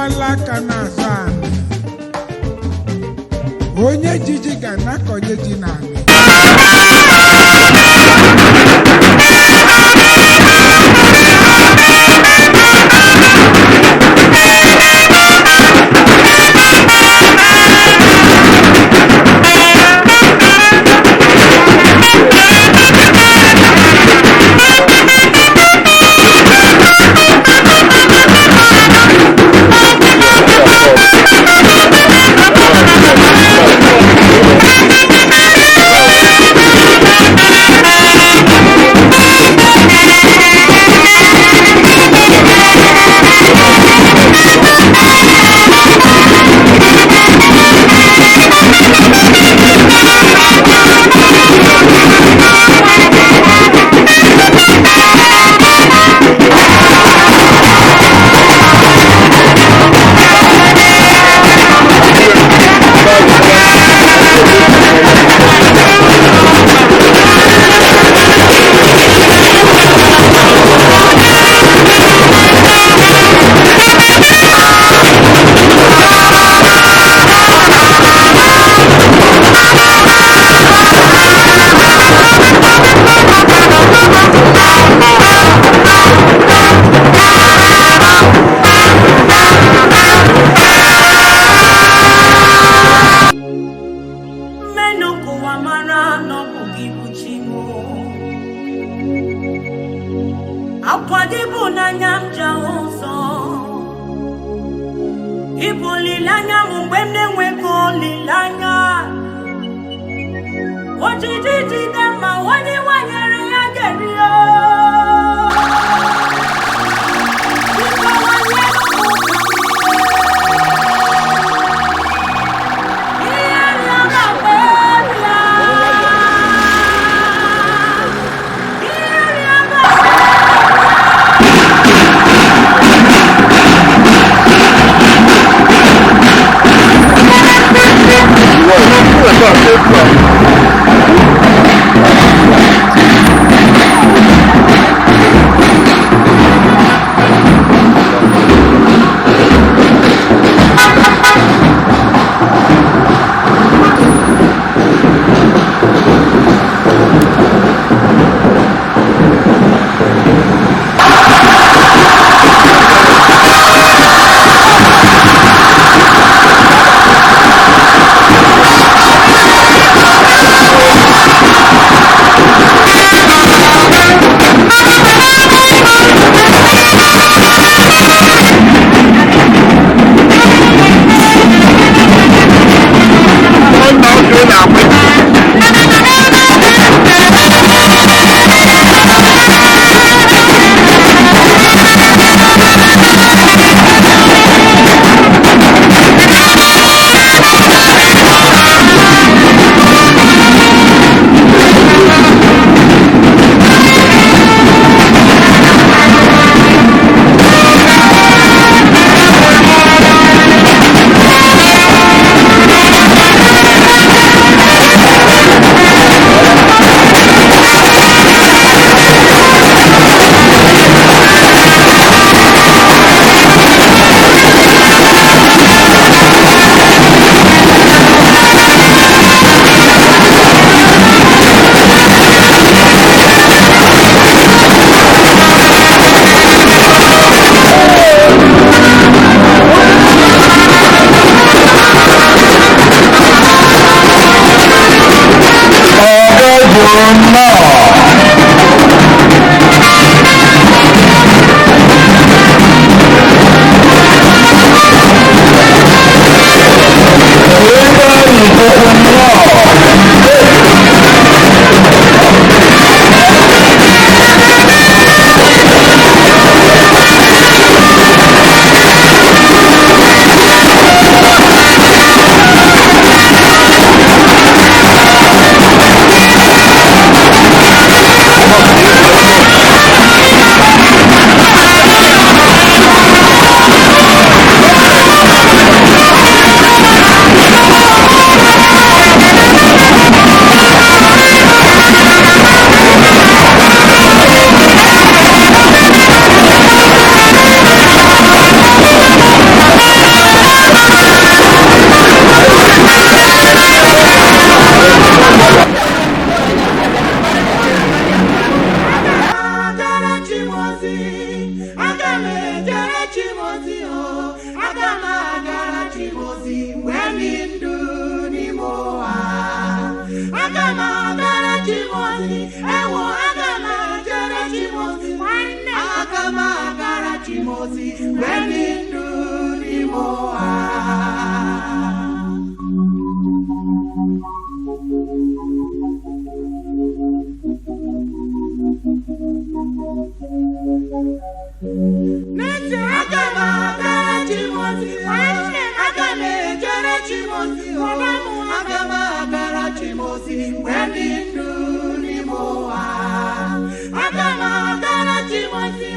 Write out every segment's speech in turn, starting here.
Gbala aka na-azọ anị. Onye jiji ga na-akọnye ji n'anị. Mmenụ ka ụwa mara na ọ bụ gị bụ chi m. Akwa gị bụ n'anya m ji ahụ ụzọ. Ị bụ olileanya m mgbe m na-enweghị olileanya. Ojiji jide ma onye nwanyere ya ga-eri o. Biko nwanyere m ụka m. Ihe rịọ ma bịa. Ihe rịọ ma. mgbe dị ndụ n'ime ụwa. N'ezie aga m agara Chimozi, aga m ejere Chimozi, aga m agara Chimozi mgbe dị ndụ n'ime ụwa. Aga m agara Chimozi,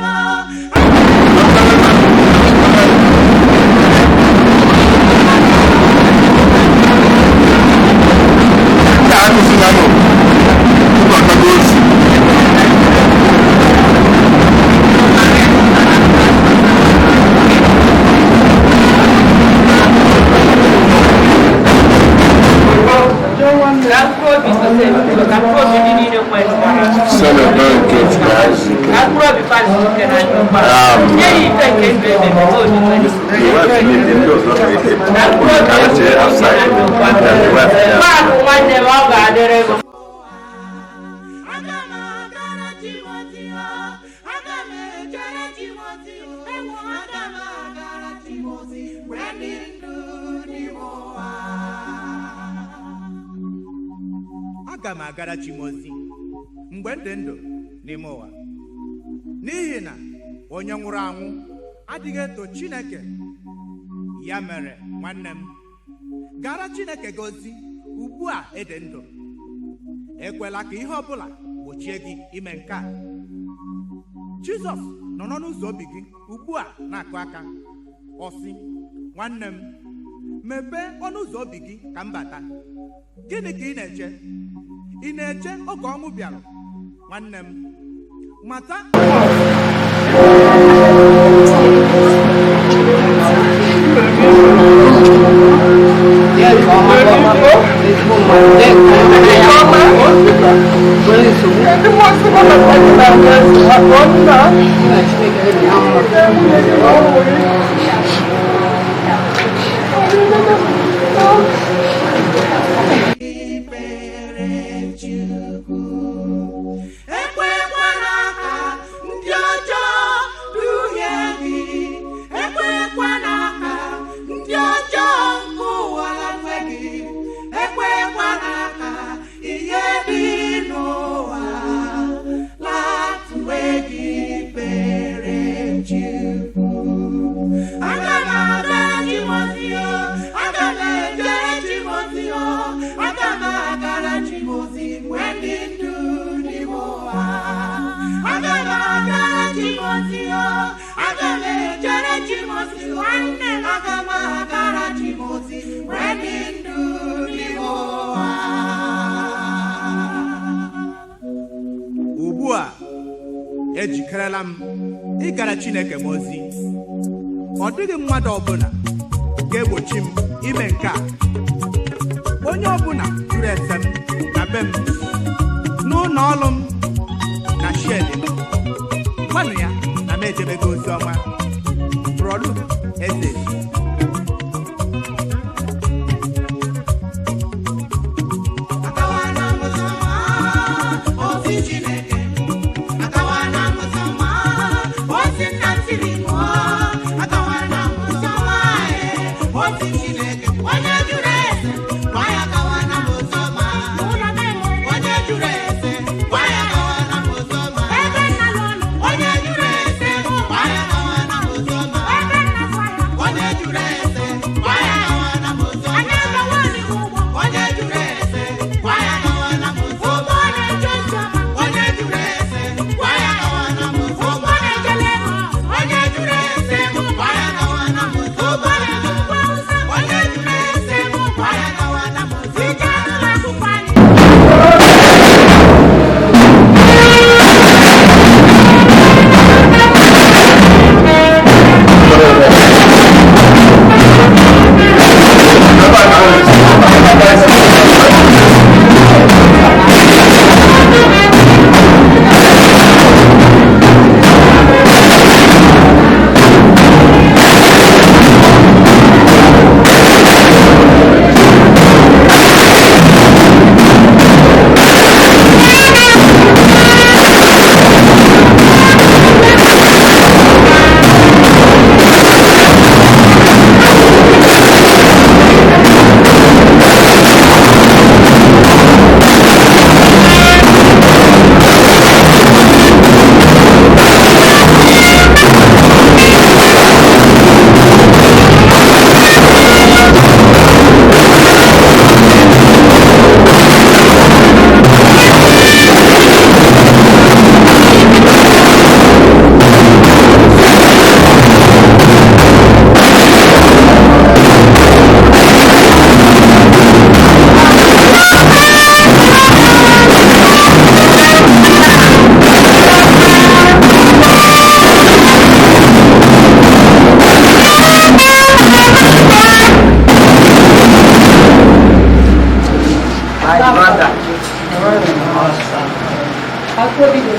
Aga m agara Chimozi, aga m ejere Chimozi, aga m agara Chimozi mgbe dị ndụ n'ime ụwa. Aga m agara Chimozi mgbe m dị ndụ n'ime ụwa, n'ihi na onye nwụrụ anwụ adịghị eto Chineke. Ya mere nwanne m, gara Chineke gị ozi ugbu a ị dị ndụ. Ekwela ka ihe ọbụla gbochie gị ime nke a. Jizọs nọ n'ọnụ ụzọ obi gị ugbu a na-akụ aka. Ọ sị, nwanne m, mepee ọnụ ụzọ obi gị ka m bata. Gịnị ka ị na-eche? Ị na-eche oge ọnwụ bịara? Nwanne m, mata. Ikpere Chukwu, ekwekwala ka ndị ọjọọ duhie gị, ekwekwala ka ndị ọjọọ nke ụwa lafee gị, ekwekwala ka ihe dị n'ụwa latụwe gị. Ikpere Chukwu, aga m agara Chimozi, aga m ejere Chimozi, aga m agara Chimozi mgbe dị ndụ n'ime ụwa. Aga m agara Chimozi, aga m ejere Chimozi, nwanne m, aga m agara Chimozi mgbe dị ndụ n'ime ụwa. Ugbu a ejikerela m ịgara Chineke m ozi. Ọ dịghị mmadụ ọbụla ga-egbochi m ime nke a. Onye ọbụla jụrụ ese m na be m, n'ụlọ ọrụ m, na shed m, gwanụ ya na m ejebego ozi ọma. Brọlụ Eze. Akawana m oziọma, ozi Chineke. Akawana m oziọma, ozi nna m ziri m. Akawana m oziọma, ozi Chineke. Onye jụrụ ese, gwa ya akawana m oziọma. Onye jụrụ ese, gwa ya akawana m oziọma. Onye jụrụ ese, gwa ya akawana.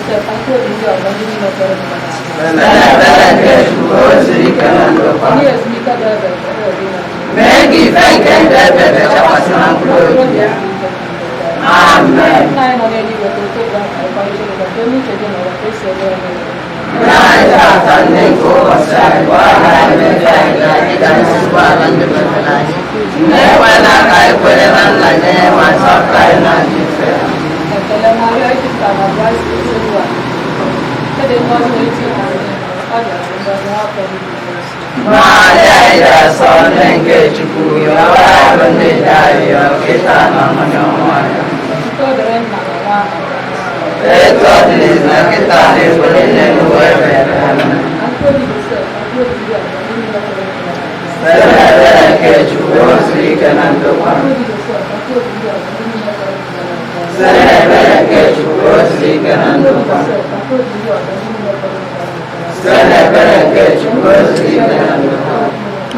Josef, na mkpụrụ obi ndị ọzọ ndị niile kwere n'ụwa na Site n'ebere nke Chukwu o zuru ike na ndokwa. Onye ezumike dị ebe ebe obi na Mee ka ife nke ndụ ebebe chakwasị na mkpụrụ obi ya. Amen. Nna anyị nọ n'eluigwe ka oto gị aka ịkwa uche gị ka eme uche gị n'ụwa ka esi eme ya n'ụwa. Nye anyị taata nne nke ụbọchị anyị, gbaghara anyị mmehie anyị na dịka anyị si gbaghara ndị mefere anyị. Ekwela ka anyị kwere na nlanye ma zọpụta anyị na ajọ ife. Ekele Maria ijupụtara na Kraịst nsogbu a. Ede ngọzi n'etiti ụmụ nwanyị, ọ dị ngọzi n'afọ gị bụ Jesu. Maria ịdị asọ nne nke Chukwu, yọọrọ anyị bụ ndị dị arịrịọ kịta na ọnụnụ ọnwụ anyị. Nke dịrị nna na nwa na Mmụọ Nsọ. Etu ọ dị na kịta na egbe niile n'ụwa ebe ebe. Na mkpụrụ obi Josef, na mkpụrụ obi ndị ọzọ ndị niile kwere n'ụwa na Site n'ebere nke Chukwu o zuru ike na ndokwa. Mkpụrụ obi Josef, na mkpụrụ obi ndị ọzọ ndị niile kwere n'ụwa na Site n'ebere nke Chukwu o zuru ike na ndokwa. Josef, na mkpụrụ obi ndị ọzọ ndị niile kwere n'ụwa na Site n'ebere nke Chukwu o zuru ike na ndokwa.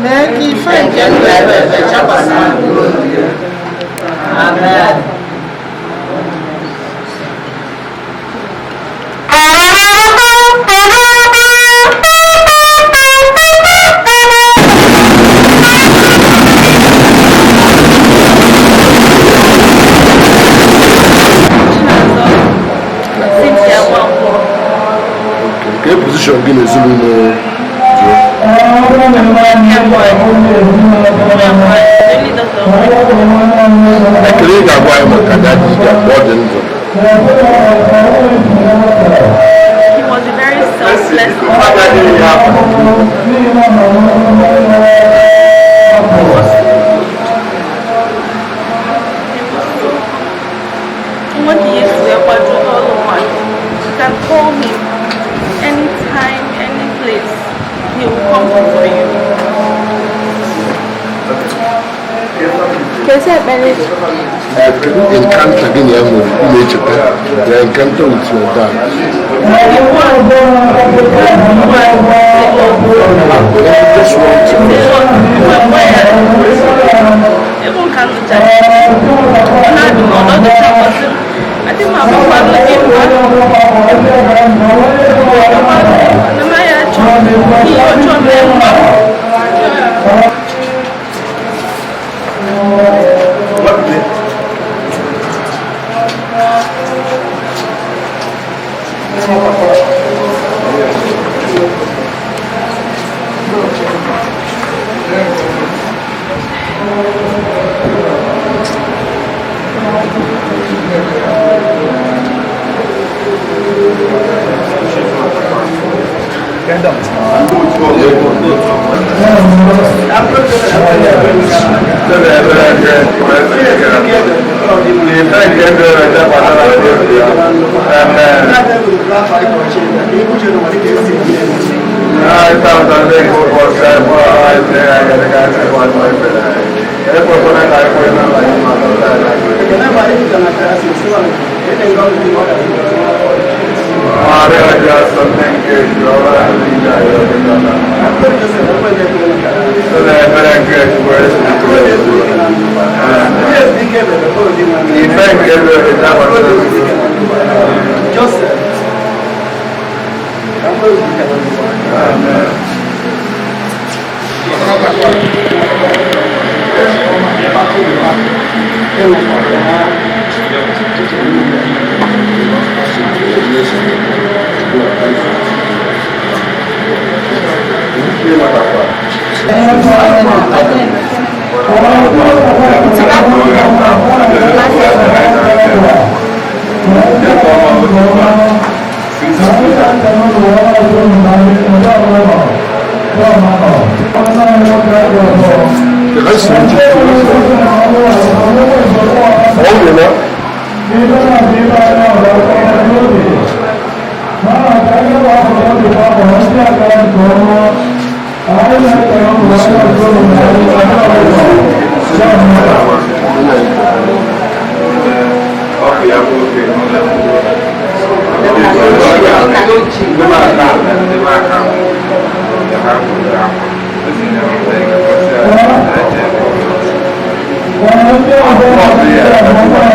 Mee ka ife Nke ndụ ebe ebe chakwasị na mkpụrụ obi ya. Amen. Cynthia Nwankwo. Ka e pozishọn gị n'ezinụlọ Joe? Only daughter. Ekele ị ga-agwa anyị maka dadi gị mgbe ọ dị ndụ. He was a very selfless man. He was so good. He was so good. Nwa ka ihe si wee kwado n'ọlụ mmadụ. You can call him anytime, any place. He will come for you. Kedu encounter gị na ya nwere ị na-echeta ya encounter with your dad? Just one to Even ka nụchara na-adị m ọnọdụ chapọsị adị m agbakwado gị mma na ya achọ ihe ọjọọ mee mma.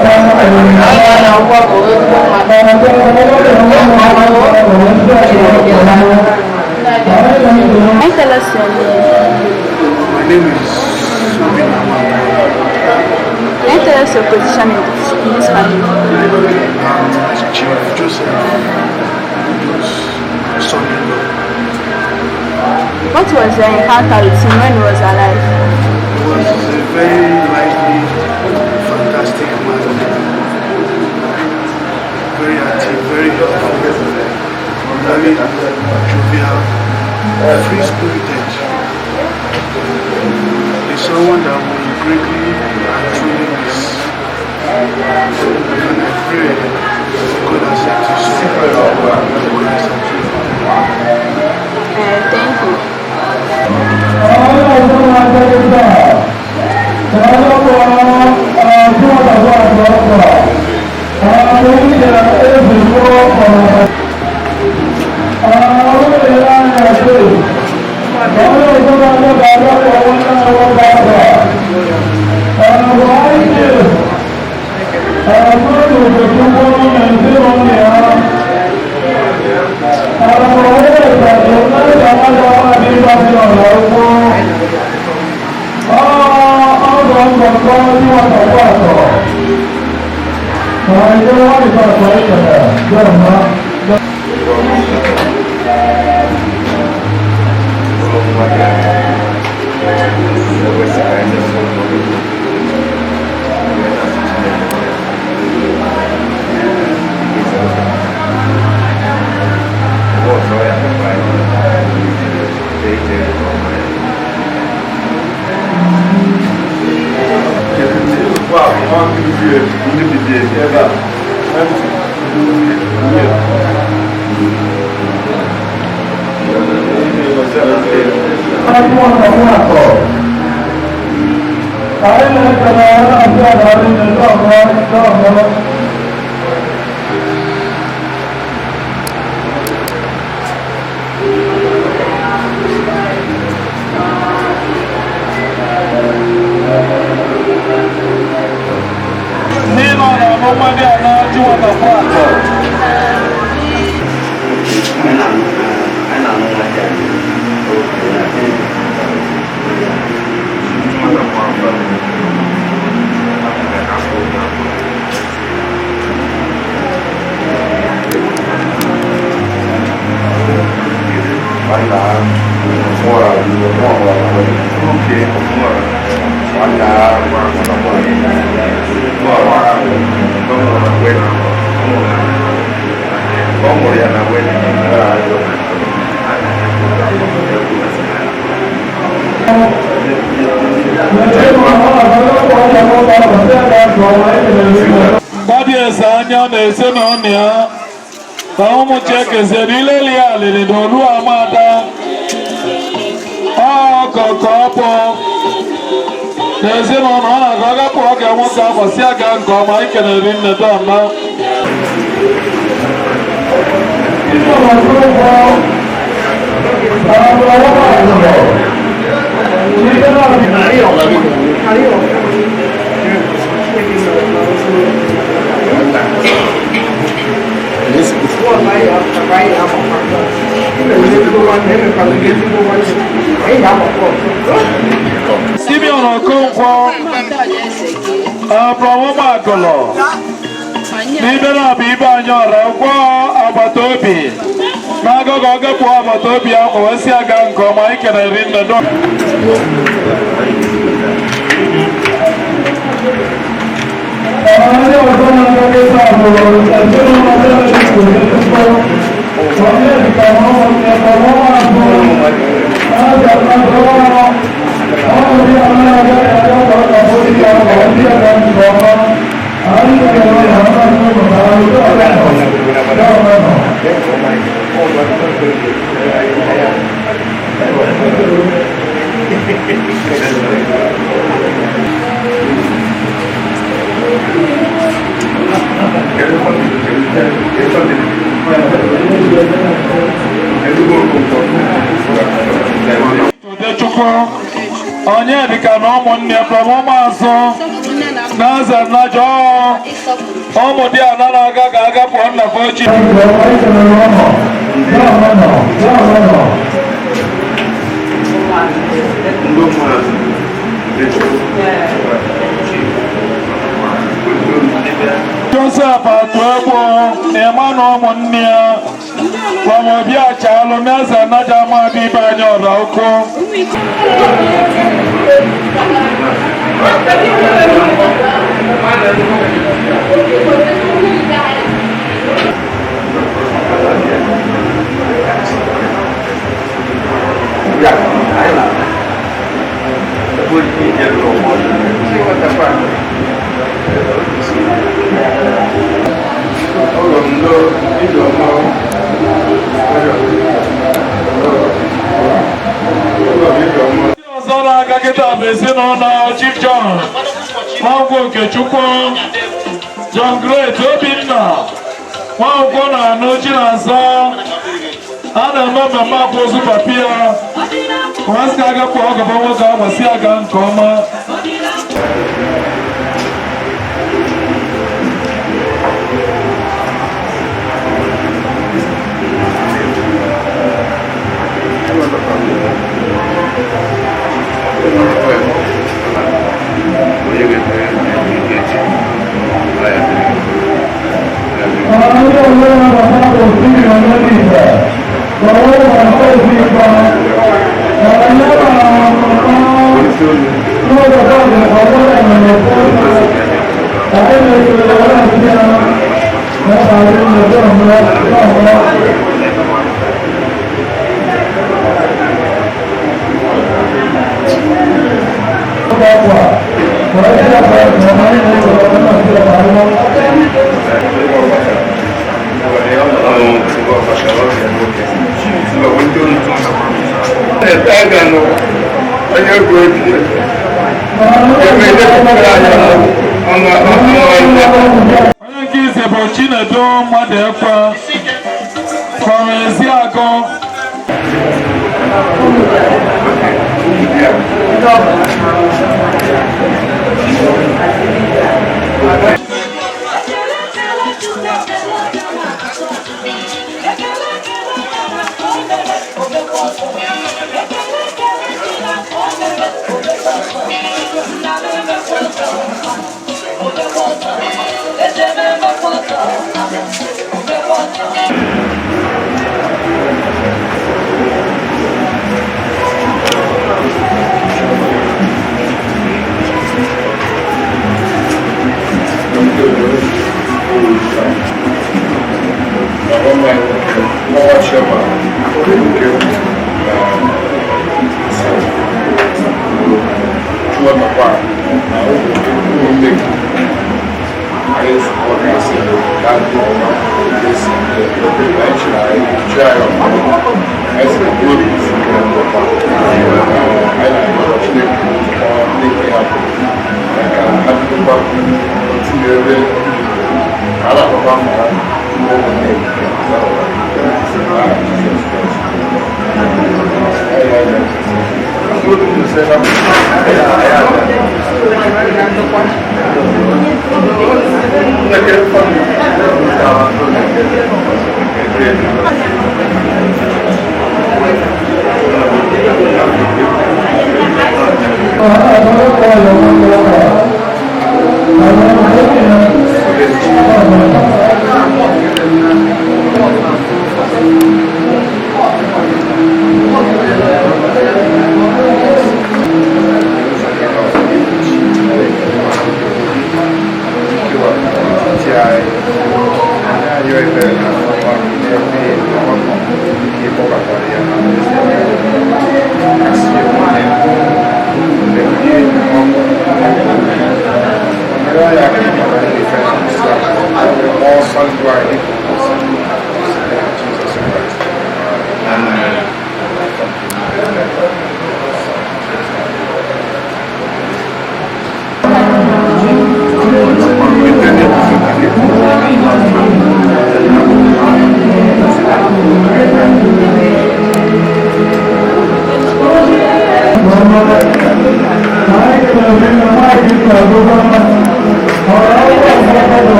Thank you. Can you tell us your name? My name is Sobin Awam. Can you tell us your position in this family? I'm Chief Joseph Udo's son-in-law. What was your encounter with him when he was alive? He was a very lively, fantastic man. Very active, very helpful, very jovial, free-spirited. He's someone that will greatly and truly miss. And I pray God accept his soul. God accept him. Thank you. Kábíyèsí anya na ezinụlọ ya ka ụmụ Chiekezie n'ileli ya alili na olu amada ọkọkọ na ezinụlọ ọ na-aga agapụ oge nwoke afọ si aga nke ọma ikenere nne dọma. Simeon Okonkwo Abraham n'ime na-abụ ibe anyị ọra gwọ agbata obi n'agụgụ ọgapụ agbata obi ahụ wee si aga nke ọma ikenere nne dọ. Udechukwu onye dịka na ụmụnne from ụmụazụ Na-aza nnajọ ụmụ dị ana na-aga ga-aga pụọ nna fochi. Joseph Atuegbu na Emmanuel ụmụnne ya Kwamobi Achalụ na-eze nnaja amadị ibe anyị ọra ukwu. Ndị ọzọ na-aga kịta bụ ezinụlọ Chief John Nwankwọ Okechukwu, John Great Obinna Nwankwọ na-anụ Chinasa. A na-eme mmemme akwaozu papi ya. Nwansi agapụ ọgọba nwoke agbasi aga nke ọma. Onye nke ise bụ Chinedu mmadụ ekwe from Eziagụ.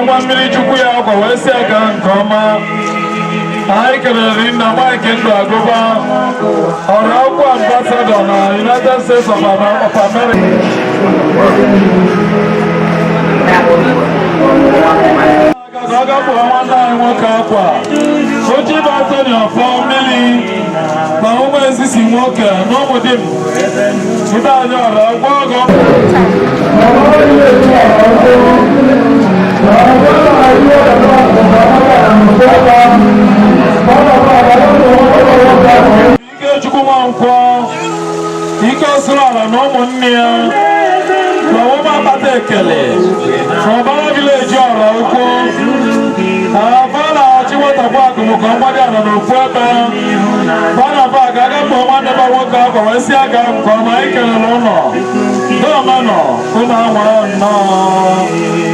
nwa mmiri chukwu ya akwa wee si aga nke ọma. Anyị kelere nna Mike Ndụ Agụba, ọrụ akwụkwọ ambassador na United States of America. Ka ọ gapụrụ nwanne anyị nwoke akwa Ochiba Anthony Ọfọ mmiri na ụmụ ezisi nwoke na ụmụ di m ibe anyị ọrụ ọgwọ ọgọ. Ikechukwu Nwankwọ, ike osuru ala na ụmụnne ya na ụmụ akpata ekele na ọbara vileji ọra ukwu afọ na-achị nwatakwa akụmụkọ mgbadị ala n'ofu ebe bana pak agapụ nwanne ba nwoke akwa wee si aga nke ọma. Anyị kelere ụlọ dọọmanọ ụlọ anwara nnọọ.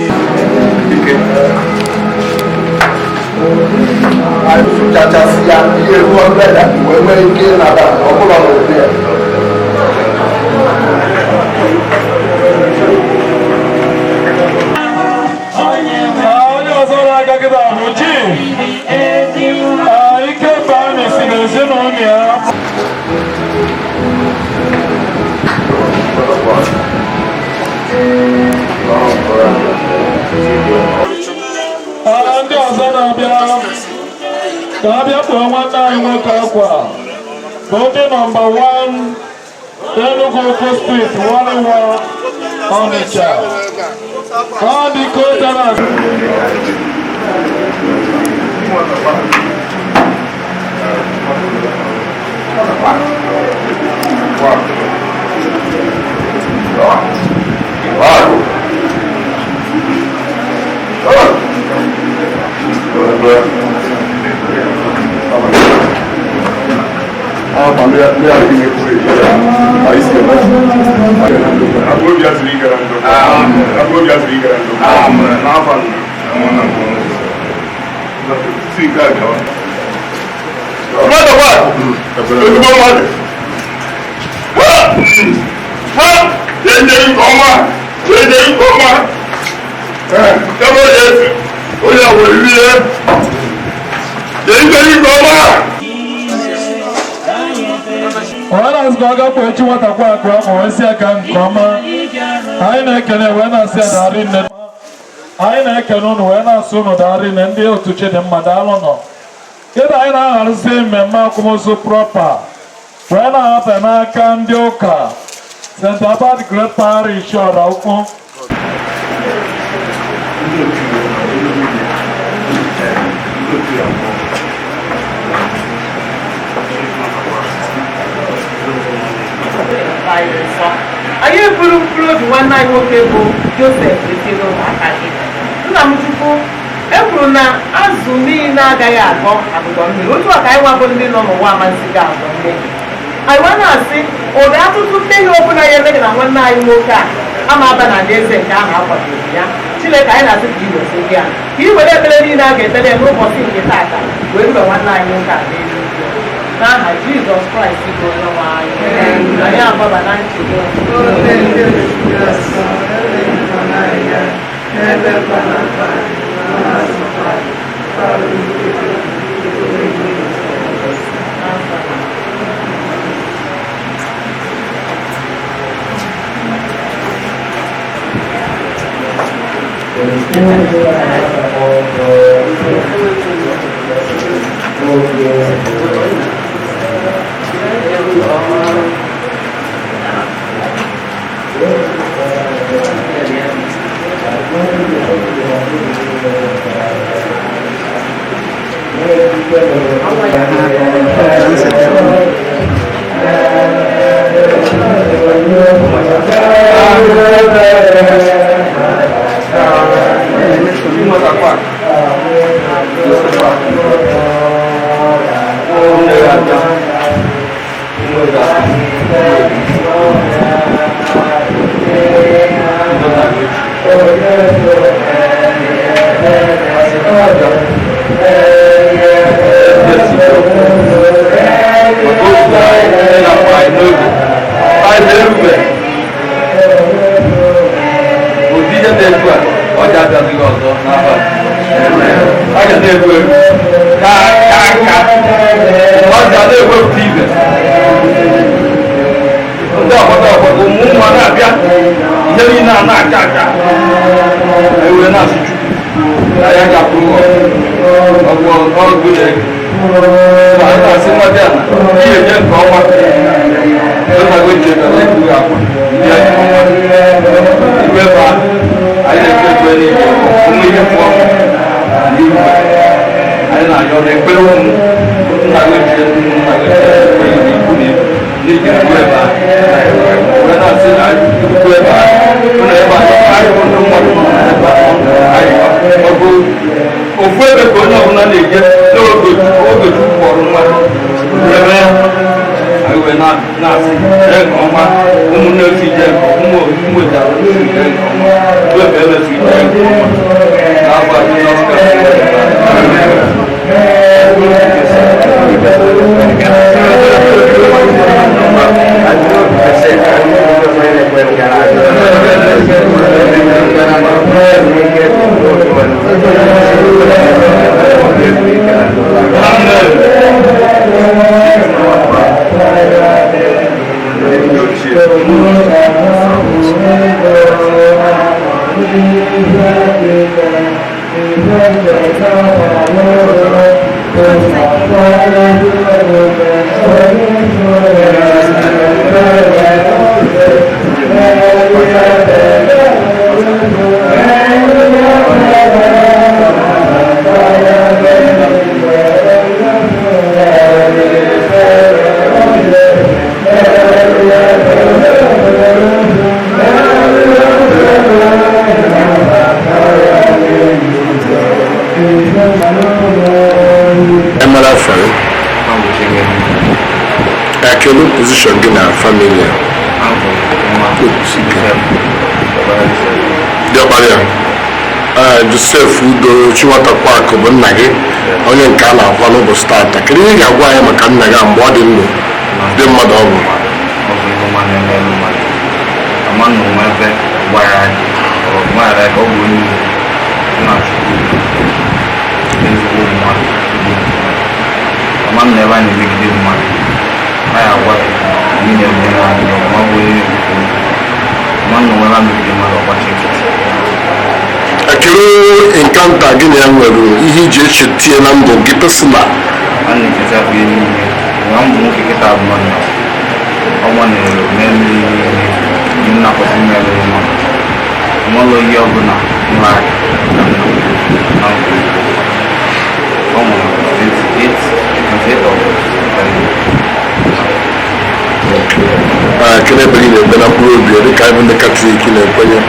Anyị sụchachasị ya ihe ruo ọbụla wee nwee ike ịnaba ọbụla n'ụdị ya. Onye ọzọ na-aga kịta bụ Chief Ike Bani si n'ezinụlọ ya. Ndị ọzọ na-abịa ka a bịa kpọọ nwanne anyị nwoke akwa bụ ndị nọmba 1 Enugu Ukwu Street, Wariwa, Onitsha. Ọ dị ka Ezigbo mmadụ. Ha! Jee nke ọma! Jee nke ọma! Ebe onye esi, onye a were rie. Jee nke ọma! Wee na-asị ka ọ gapụ echi nwatakwa akụ ahụ wee si aka nke ọma. Anyị na-ekene wee na-asị ya darị nne. Anyị na-ekene ụnụ wee na-asị ụnụ darị nne ndị otu Chidimma, daalụ nọ. Kịta anyị na-ahazi mmemme akwamozu proper wee na-ahapụ n'aka ndị ụka St. Albert Great Parish, Ọra Ukwu. Anyị nsọ anyị eburu mkpụrụ obi nwanne anyị nwoke bụ Joseph ezinụlọ aka gị, nna m Chukwu. E kwuru na azụ niile agaghị agọ agụgọ mmiri, otu a ka anyị nwabụ ndị nọ n'ụwa amasị gị agọ mmehie anyị. Nwa na-asị ụdị atụtụ mmehie ọbụla ya emeghị na nwanne anyị nwoke a ama aba na alaeze nke ahụ akwadoro ya. Chineke, anyị na-asị ka i wezi gị a, ka i were ekpere niile a ga-ekpere ya n'ụbọchị nke taata wee rube nwanne anyị nwoke a n'elu n'aha Jizọs Kraịst bụ onye nwe anyị. Anyị agbaba na nchegbu. Ụmụ ụmụ a na-abịa, ihe niile a na-aka aka. Anyị wee na-asị Chukwu na ya ga-akwụrụ ọgwụ ọgwụ ya. Anyị na-asị nwa dị ala ihe nye nke ọma ịgbago nje na ekwu akwa ndị anyị igwe ba anyị na-ekpe ekpere n'ike ụmụ ihe pụọ n'ihu. Anyị na-ayọ na ekpere ụmụ nna gị ochie, nna gị ochie, ekpere n'ikwu na n'iji ikwu ebe a wee na-asị na ikwu ebe a ụlọ ebe a anyị bụ ndị mmadụ nọ n'ebe a. Anyị ọ bụ ofu ebe ka onye ọbụla na-eje n'oge oge Chukwu kpọrọ mmadụ ebe ya. Anyị wee na-asị jee nke ọma, ụmụnne osi jee nke ụmụ ụmụ ejara osi jee nke ọma, ụmụ ebe ebe si jee nke ọma n'afọ a Jizọs Kraịst. Emara afọ gị, kedu position gị na family a? Diọkpara ya. Ee, Joseph Udo Chinwatakwa bụ nna gị, onye nke a na-akwa n'ụbọchị taata. Kedu ihe ị ga-agwa anyị maka nna gị a mgbe ọ dị ndụ, dị mmadụ ọ bụ? Ọ bụ ihe ọma na-eme mmadụ ama na onwe ebe gbara ọgbaghara ka ọ bụ onye na Chukwu ezigbo mmadụ ama na ebe a na-emegide mmadụ a ya agwa gị anyị na-eme na anyị ọma bụ onye na-ekwu ama na onwe ebe a megide mmadụ ọgbachi nkịtị. Kedu encountera gị na ya nwere, ihe iji echetie na ndụ gị personal? A na-echeta bụ ihe niile nwa mbụ nwoke kịta bụ nọ na ọnwa na-ere mee mmiri niile ndị nna kwesịrị imere nwa onwere ihe ọbụla nwa na nna na ndụ. Ọ nwụrụ 28 of September. Ee, kedu ebe gị na-ekpe na mkpụrụ obi ya dịka anyị bụ ndị Katọlik na-ekwenye?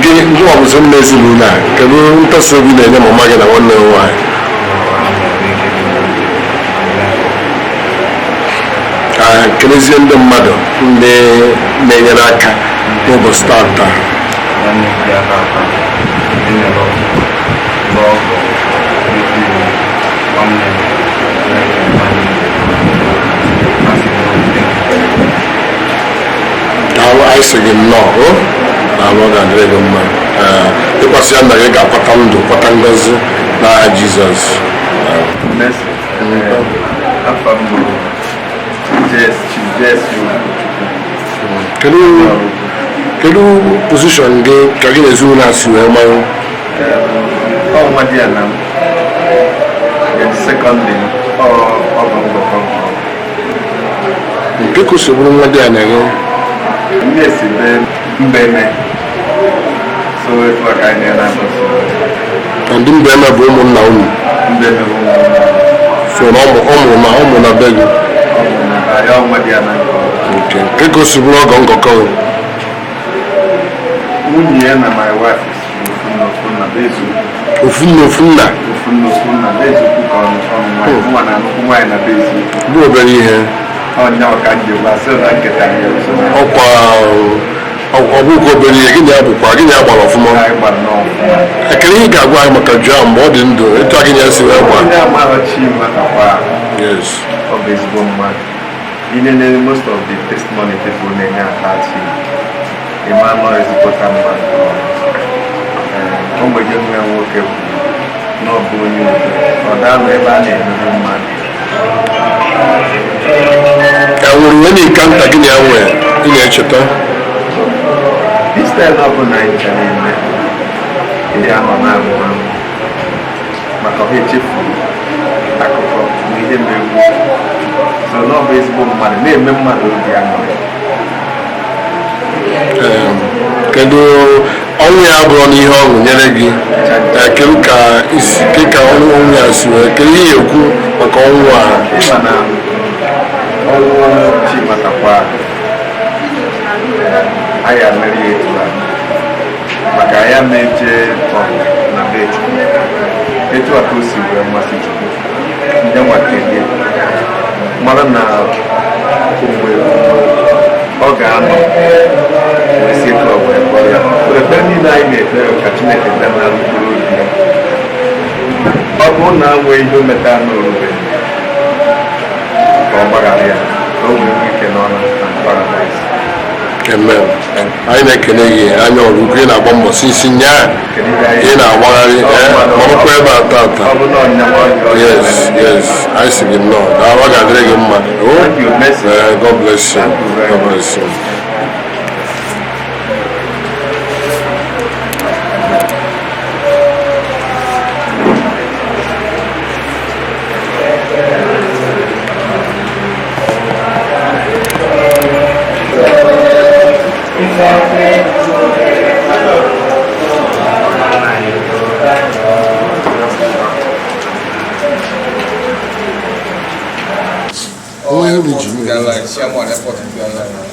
Gị ndị ọbụzụ nna ezinụlọ a, kedu nkasi obi na-enye mama gị na nwanne m nwaanyị? Ka kelezie ndị mmadụ ndị na-enyere aka n'ụbọchị taata. Nwanne dị aka aka ndị nyere ọgụ ndị ọgọ ndị nwanne Daalụ, anyị sị gị nnọọ o. Daalụ, ọ ga-adịrị gị mma. Ee, ịkwasị ya nna gị ga-akwata ndụ, kwata ngọzi n'aha Jizọs. Mercy. Afa m bụ Jess, Chief Jess Ogochukwu. Kedu position gị ka gị na ezinụlọ a si wee marụ? Ọ nwa di ya na m. The second day, ọ ọgọ ngọkọ. Nke ka o si bụrụ nwa dị ya na gị? Ndị esi be Mbeme. So etu a ka anyị na-anọ. Na ndị Mbeme bụ ụmụnna unu? Mbeme bụ ụmụnna. So na ọ mụrụ na ọ mụrụ na be gị? Ọ mụrụ na be ya, ọ nwa di ya na nke ọ. Nke ka o si bụrụ ọgọ ngọkọ gị? Nwunye ya na my wife si ofu nna ofu nna bụ eziokwu. Ofu nna ofu nna? Ofu nna ofu nna bụ eziokwu ka ọnụ ọnụ nwaanyị. Nwa na nnukwu nwaanyị na bụ eziokwu. Bụ obere ihe. Ọ nyawa ka m ji gwa sị na nketa ya ụzọ. Ọkwa ọ bụkwa obere ihe, gịnị ya bụkwa gịnị ya gbara ọfụma? Anyị gbara nnọọ ọfụma. Ekele ihe ị ga-agwa anyị maka Joan mgbe ọ dị ndụ, etu a gịnị ya si wee gbaa? Onye amaghị Chima nakwa Yes. ọ bụ ezigbo mmadụ. Inene most of the testimony people na-enye about him. Ịma nọ ezigbota mmadụ. Ee, o nwere nwa ya nwoke bụ Na ọ bụ onye udo, ọ daa ebe a na-emegbu mmadụ. Ka nwere onye nke nta gị na ya nwere ị na-echeta? This time ọ bụ na anyị ncha na-eme ihe anọ na-amụ amụ maka ọha echefuru akụkọ na ihe na-egwu so na ọ bụ ezigbo mmadụ na-eme mmadụ obi aṅụrị. Kedu ọnwụ ya bụrụ n'ihe ọṅụ nyere gị? Kedu ka isi ka ọnwụ ya si wee kedu ihe ekwu maka ọnwụ a? Ịma na ọnwụ Chimatakwa anyị mere ya etu a maka ya na-eje ọgụ na be Chukwu etu a ka o si wee mmasị Chukwu ndị nwa kelie mara na mgbe ọ ga-anọ wee si etu a wee kpọrọ ya. Ekpere niile anyị na-ekpere ka Chineke bịa na mkpụrụ obi ya, ọ bụrụ na nwee ihe o metara n'orube ka ọ gbaghara ya ka o wee nwee ike n'ọnụ na paradaịs. Amen. Anyị na-ekele gị anya ọrụ ukwu ị na-agba mbọ si nyaa ị na-agbagharị ọrụkwa ebe a tata. Yes, yes, anyị sị gị nnọọ. Daalụ, ọ ga-adịrị gị mma. God bless you. God bless you.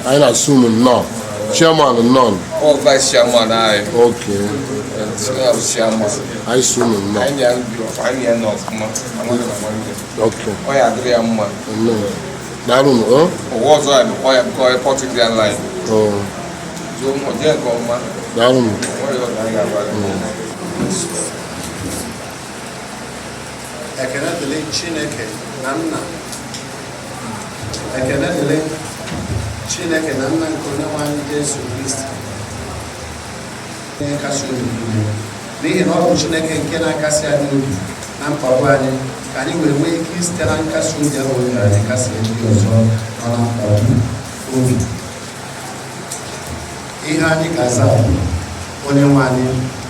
Anyị na-asụ unu nnọọ. Chairman nnọọ. Ọ vice chairman anyị. Okay. Chairman. Anyị sụ unu nnọọ. Anyị na-anọ ọfụma. Okay. Ọ ya adịrị ya mma. Daalụ unu. Ụwa ọzọ ya bụkwa ya bụkwa airport Indian line. Ọ jee nke ọma. Daalụ unu. Ekele dịrị Chineke na nna. Ekele dịrị Chineke na nna nke onye nwe anyị Jesu Kristi, onye nkasi obi niile. N'ihi na ọ bụ Chineke nke na-akasi anyị obi na mkpagbu anyị, ka anyị wee nwee ike isite na nkasi obi ahụ o nyere anyị kasie ndị ọzọ nọ na mkpagbu obi. Ihe anyị ga-aza bụ, onye nwe anyị,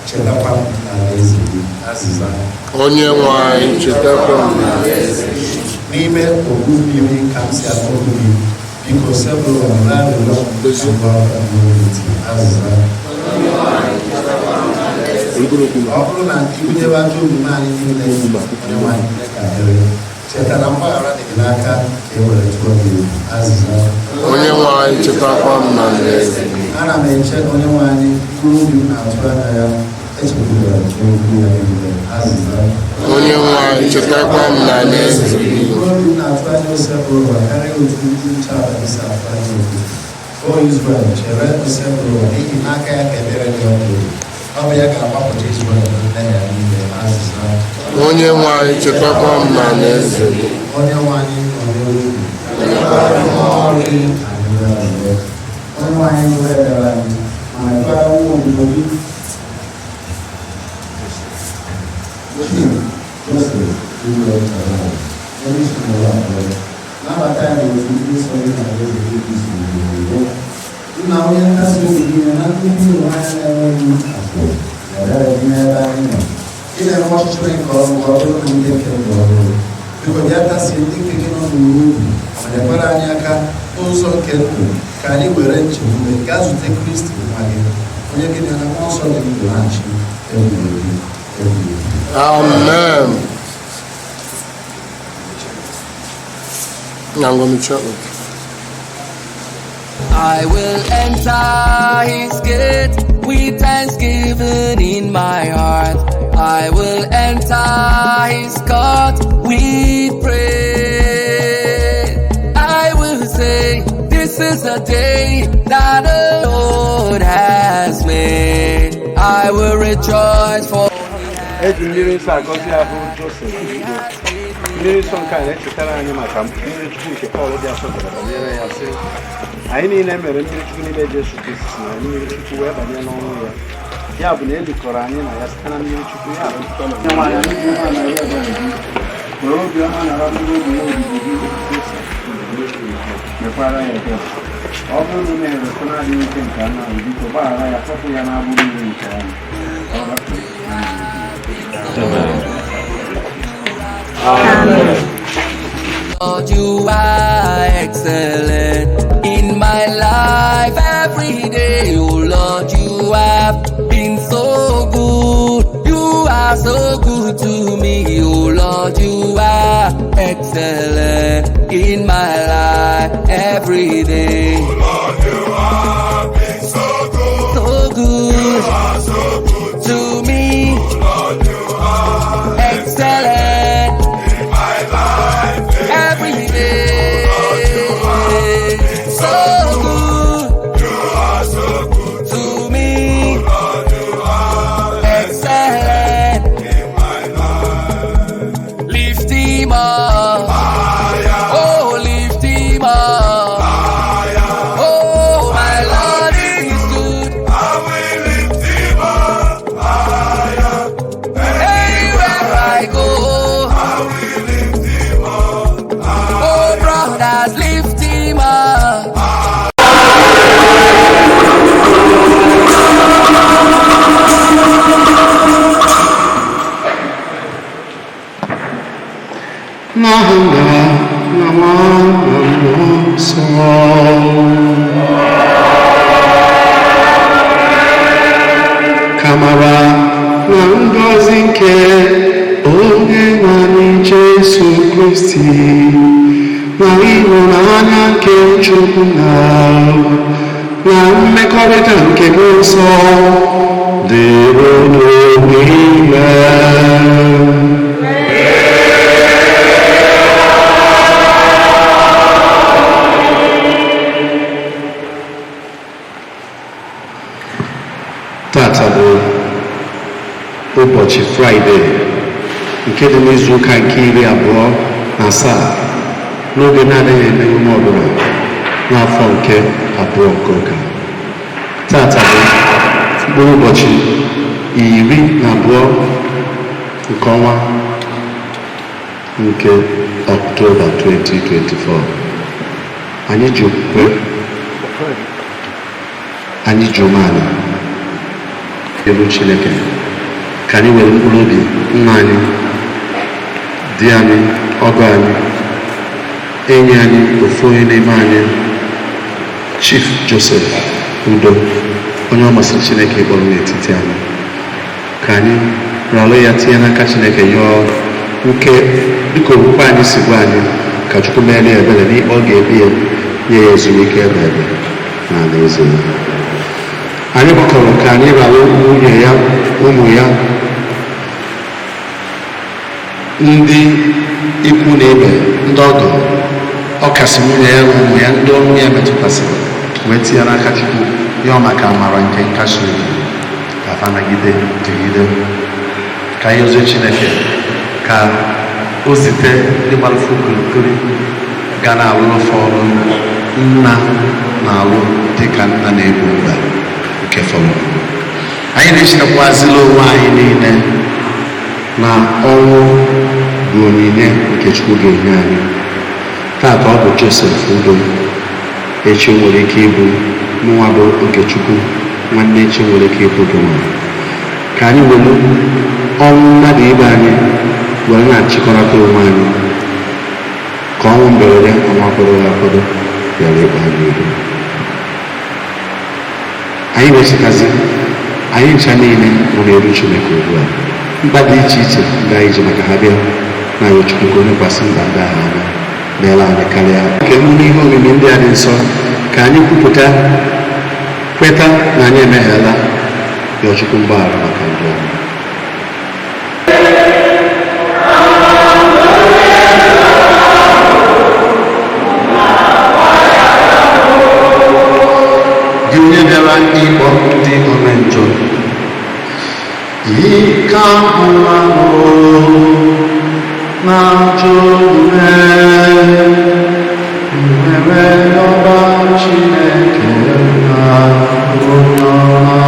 chetakwa m n'alaeze gị. Azịza. Onye nwe anyị, chetakwa m n'alaeze gị. N'ime ogbu mmiri ka m si atụ gị, biko sebụrụ m n'arịrịọ m. Azịza. Ọ bụrụ na ibunyebe ajọ omume anyị niile, onye nwe anyị ka dịrị, cheta na mgbaghara dị gị n'aka ka e were tụọ gị. Azịza. Onye nwe anyị, chetakwa m n'alaeze gị. Ana m eche onye nwe anyị, mkpụrụ obi m na-atụ anya ya, echekwubere okwu ya niile. Azịza. Onye nwe anyị, chetakwa m n'alaeze gị. Mkpụrụ obi m na-atụ anya Osebụrụwa karịa otu ndị nche abalị si atụ anya okwu. O Izrel, chere Osebụrụwa, n'ihi n'aka ya ka ebere dị ọkụ. Ọ bụ ya ga-agbapụta Izrel na mmehie ya niile. Azịza. Onye nwe anyị, chetakwa m n'alaeze gị. Onye nwe anyị nọ n'elu ugwu. Onye nwe anyị nụrụ ekpere anyị ma mekwara nwa odibo gị Joseph Igwe Ọchara, onye isi n'ụlọ abụọ, nabata ya n'otu ndị nsọ gị na alaeze gị guzoro. Nna onye nkasi obi niile na nnukwu ịhụnanya na-enweghị atụ, ebere gị n'ebe anyị nọ. Ị na-eme ọchịchịrị nke ọrụ ka ọ bụrụ na ndị nke ndụ ọhụrụ. Biko bịa kasie ndị nke gị nọ n'uwe obi ma nyekwara anyị aka n'ụzọ nke ndụ ka anyị were nchekwube gaa zute Kristi nwa gị, onye gị na mmụọ nsọ dị ndụ na-achị ebighị ebi ebighị ebi. Amen. I'm going to chat with I will enter his gate with thanksgiving in my heart. I will enter his court with praise. I will say, this is the day that the Lord has made. I will rejoice for Eji mmiri nsọ agọzi ahụ Josef. Mmiri nsọ nke a na-echetara anyị maka mmiri chukwu nke Pọl dị asọ dere banyere ya sị, anyị niile mere mmiri chukwu n'ime Jesu Kristi na mmiri chukwu wee banye n'ọnwụ ya. Ya bụ na elikọrọ anyị na ya site na mmiri Chukwu. Ya bụ Onyenwe anyị, anyị bụ umeala ya ebere gị. Were obiọma nara mkpụrụ obi ya odibo gị Josef, mekwara ya ebere. Ọ bụrụ na o mehiere site n'adịghị ike nke anụ ahụ, biko gbaghara ya, tọpụ ya n'agbụ niile nke ọnwụ ka ọ gafee na ndụ ebighị ebi. Lord, you are excellent in my life every day. Oh Lord, you have been so good. You are so good to me. Oh Lord, you are excellent in my life every day. Oh Lord, you have been so good. So good. You are so good to me. Oh Lord, you are excellent in my life every day. So good. You are so good to me. Oh Lord, you are excellent in my life. Lift him up. Higher. Oh, lift him up. Higher. Oh, my Lord is good. I will lift him up higher. Anywhere I go. I will lift him up higher. Oh, brothers, lift him up. N'aha Nna na Nwa na Mmụọ Nsọ. Ka amara na ngọzi nke onye nwe anyị Jesu Kristi na ịhụnanya nke Chukwu na mmekọrịta nke Mmụọ Nsọ dịrị unu niile. Tata bụ ụbọchị Fraịde nke dị n'izu ụka nke 27 n'oge na-adịghị eme emume ọbụla n'afọ nke abụọ nke ụka. Tata bụ mkpụrụ ụbọchị 12 nke ọnwa nke Ọktoba 2024. Anyị ji okwukwe, anyị ji umeala elu Chineke ka anyị were mkpụrụ obi nna anyị, di anyị, ọgọ anyị, enyi anyị, ofu onye n'ime anyị, Chief Joseph Udo, onye ọ masịrị Chineke ịkpọrọ n'etiti anyị, ka anyị ralụ ya tinye n'aka Chineke, yọọ nke dịka okwukwe anyị si gwa anyị ka Chukwu meere ya ebere n'ikpe ọ ga-ebi ya, nye ya ezumike ebe ebe na alaeze ya. Anyị gbakọrọ ka anyị ralụ nwunye ya, ụmụ ya, ndị ikwu na ibe, ndị ọgọ, ọkasị nwunye ya na ụmụ ya, ndị ọnwụ ya metụtasịrị, wee tinye n'aka Chukwu yọọ maka amara nke nkasi obi ka fa nagide dịgide, ka anyị ozie Chineke ka o zite ndị gbara okirikiri ga na-alụ ofe ọrụ nna na-alụ dịka nna na-ebu mba nke fọrọ. Anyị na-echetakwazila onwe anyị niile na ọnwụ bụ onyinye nke Chukwu ga-enye anyị. Taata ọ bụ Joseph Udo, echi nwere ike ịbụ mụnwa bụ Okechukwu, nwanne echi nwere ike ịbụ gị nwa. Ka anyị were ọnwụ mmadụ ibe anyị were na-achịkọrọta onwe anyị, ka ọnwụ mberede ọnwa akwadoghị akwado bịara ịkpa anyị udo. Anyị na-echetazi anyị ncha niile nọ n'elu Chineke ugbu a, mkpa dị iche iche ndị anyị ji maka ha bịa na ayọ Chukwu ka o lekwasị mkpa ndị ahụ anya meela anyị karịa nke emume ihe omimi ndị a dị nsọ. Ka anyị kwupụta, kweta na anyị emeghela, yọọ Chukwu mgbaghara maka ndụ anyị. Gị onye bịara ịkpọ ndị ome njọ, ike agwụla m na ajọ omume, nwere ọba Chineke na onye ọma.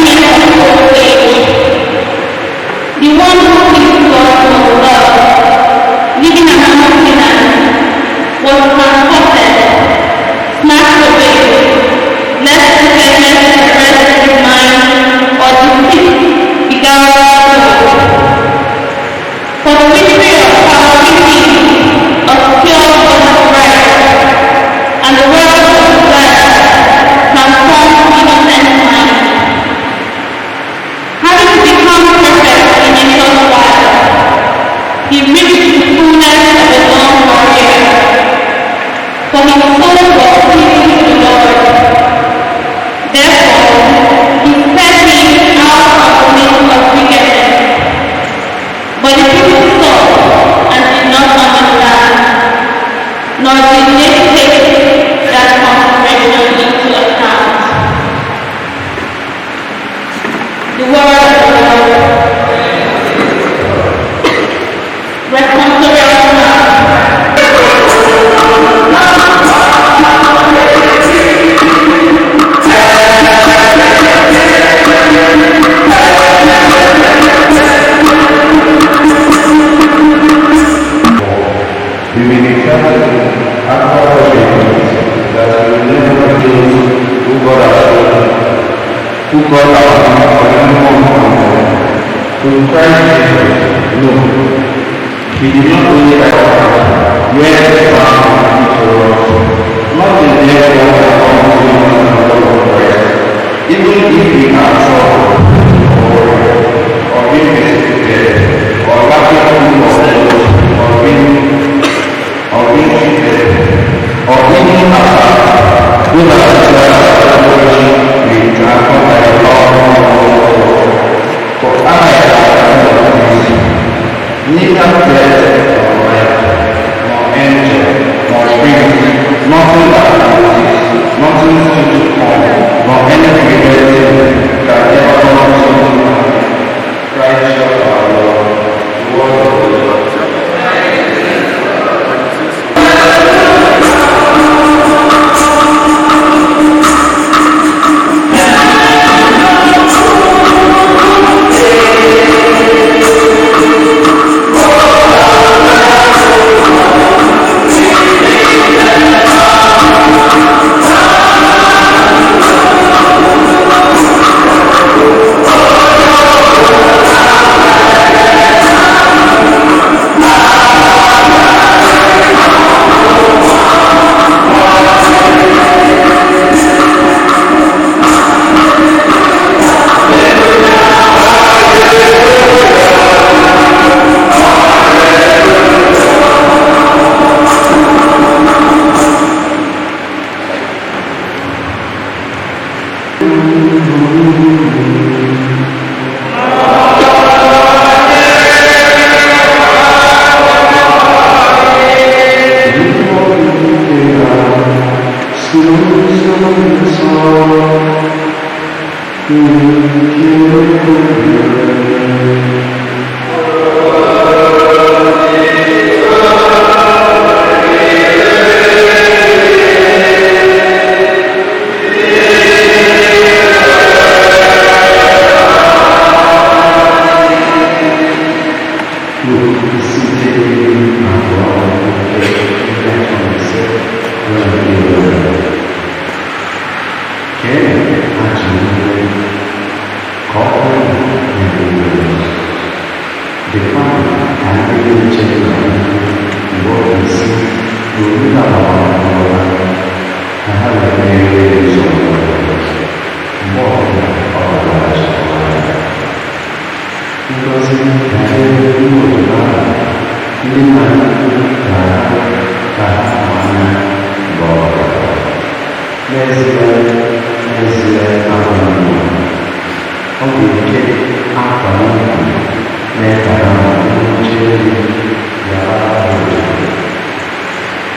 men of old age. The one who pleased God was love, living among sinners, was transported, snatched away, lest wickedness arrest his mind or deceit beguile his soul. For the mystery of captivity obscured God's right, and the world of desire transformed innocent minds. Having become perfect in a short while, he reached the fullness of a long career, for his soul was pleasing to the Lord. Therefore, he set him out of the midst of wickedness. But the people saw and did not understand, nor did they take that consideration into account. The word of the Lord. Responsorial Psalm. We will determine after that we will never those who God has chosen, who God has for anyone from them. To Christ Jesus, no. He did not only like us, yet found to us. Not in therefore come to the love of Christ. Even if we are troubled, or being persecuted, or lacking food or clothes, or being cheated, or even attacked, those are the which we transform by the power of the Lord. For I am the this, neither death nor life, nor angel, nor prince, nothing that exists, nothing still to come, nor any created thing can ever come to Christ Jesus our Lord, the word of the Lord.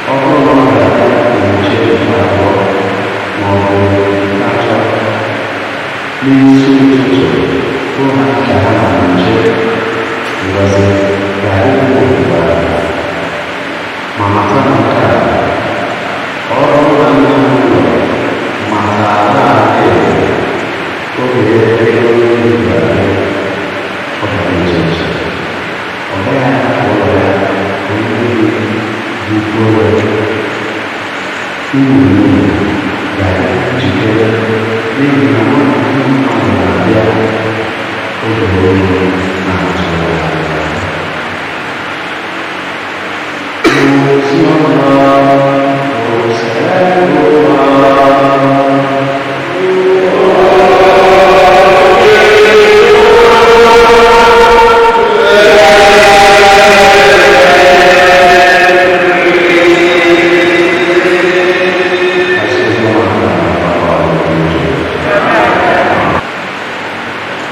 Ọ bụrụ na ọ Unu ga-ejikere n'ihi na Nwa nke mmadụ na-abịa oge onye na-atụghị anya ya. Oziọma Osebụwa.